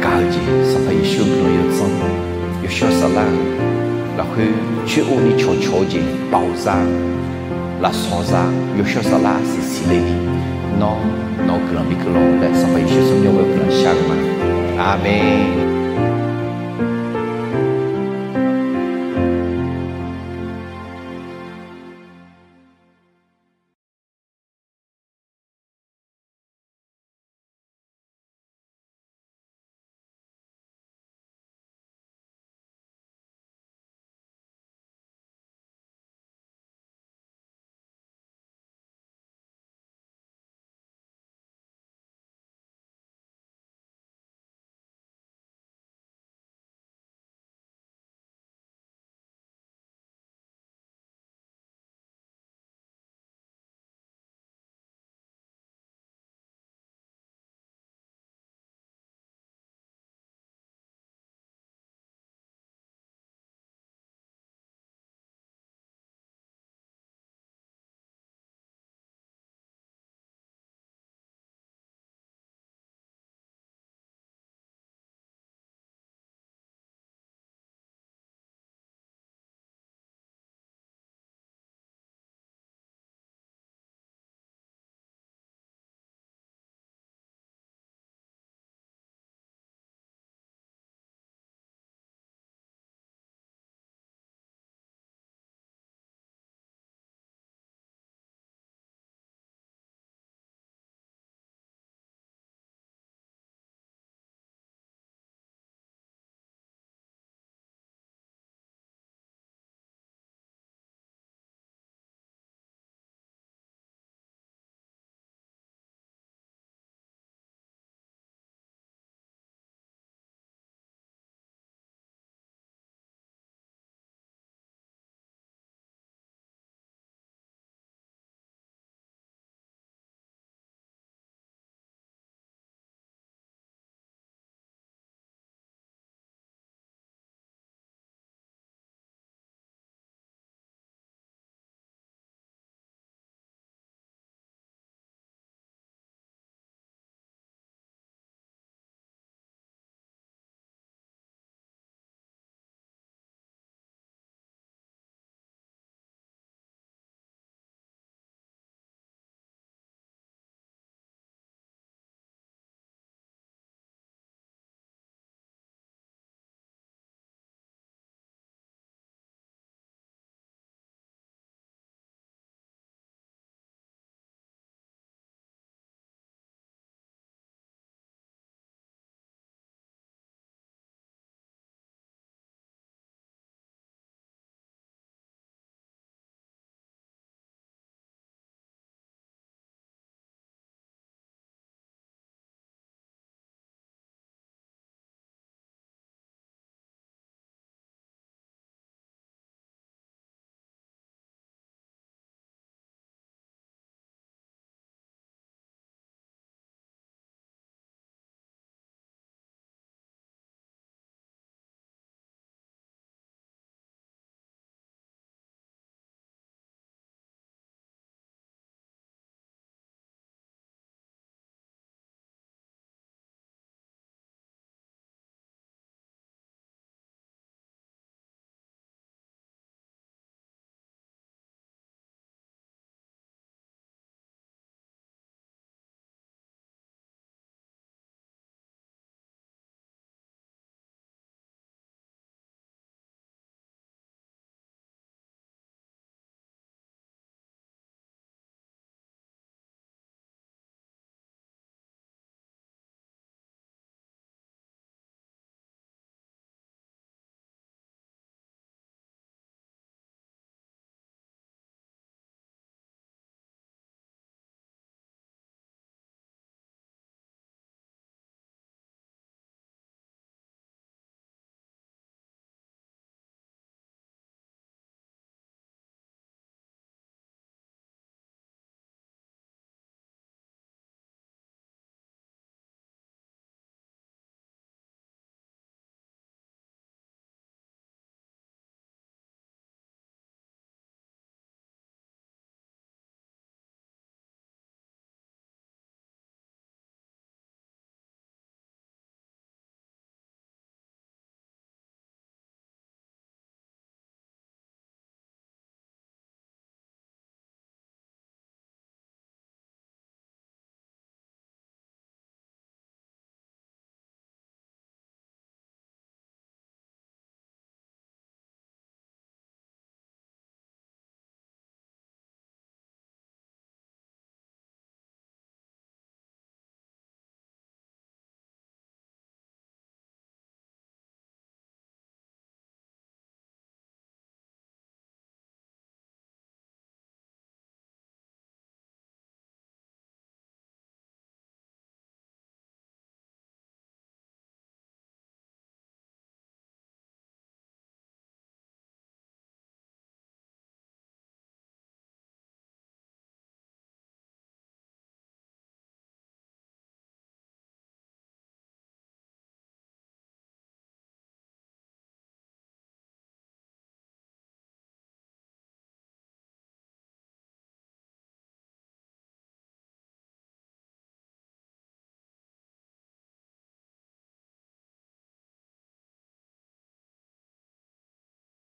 gaq-eu jeq, Sanqpaq Yeqsur-euq guiqlanq yawdzanr, yawshawr saflar lafkhoer coer-o ni cawqcawq-eu jeq, baoq za, lafsawq za, yawshawr saflar siqsiq le ni, nawr nawq-eu guiqlanq bikeuv lawq laer Sanqpaq Yeqsur tsawrmyanr ghoer guiqlanq shar-eu ma. Aqmeq.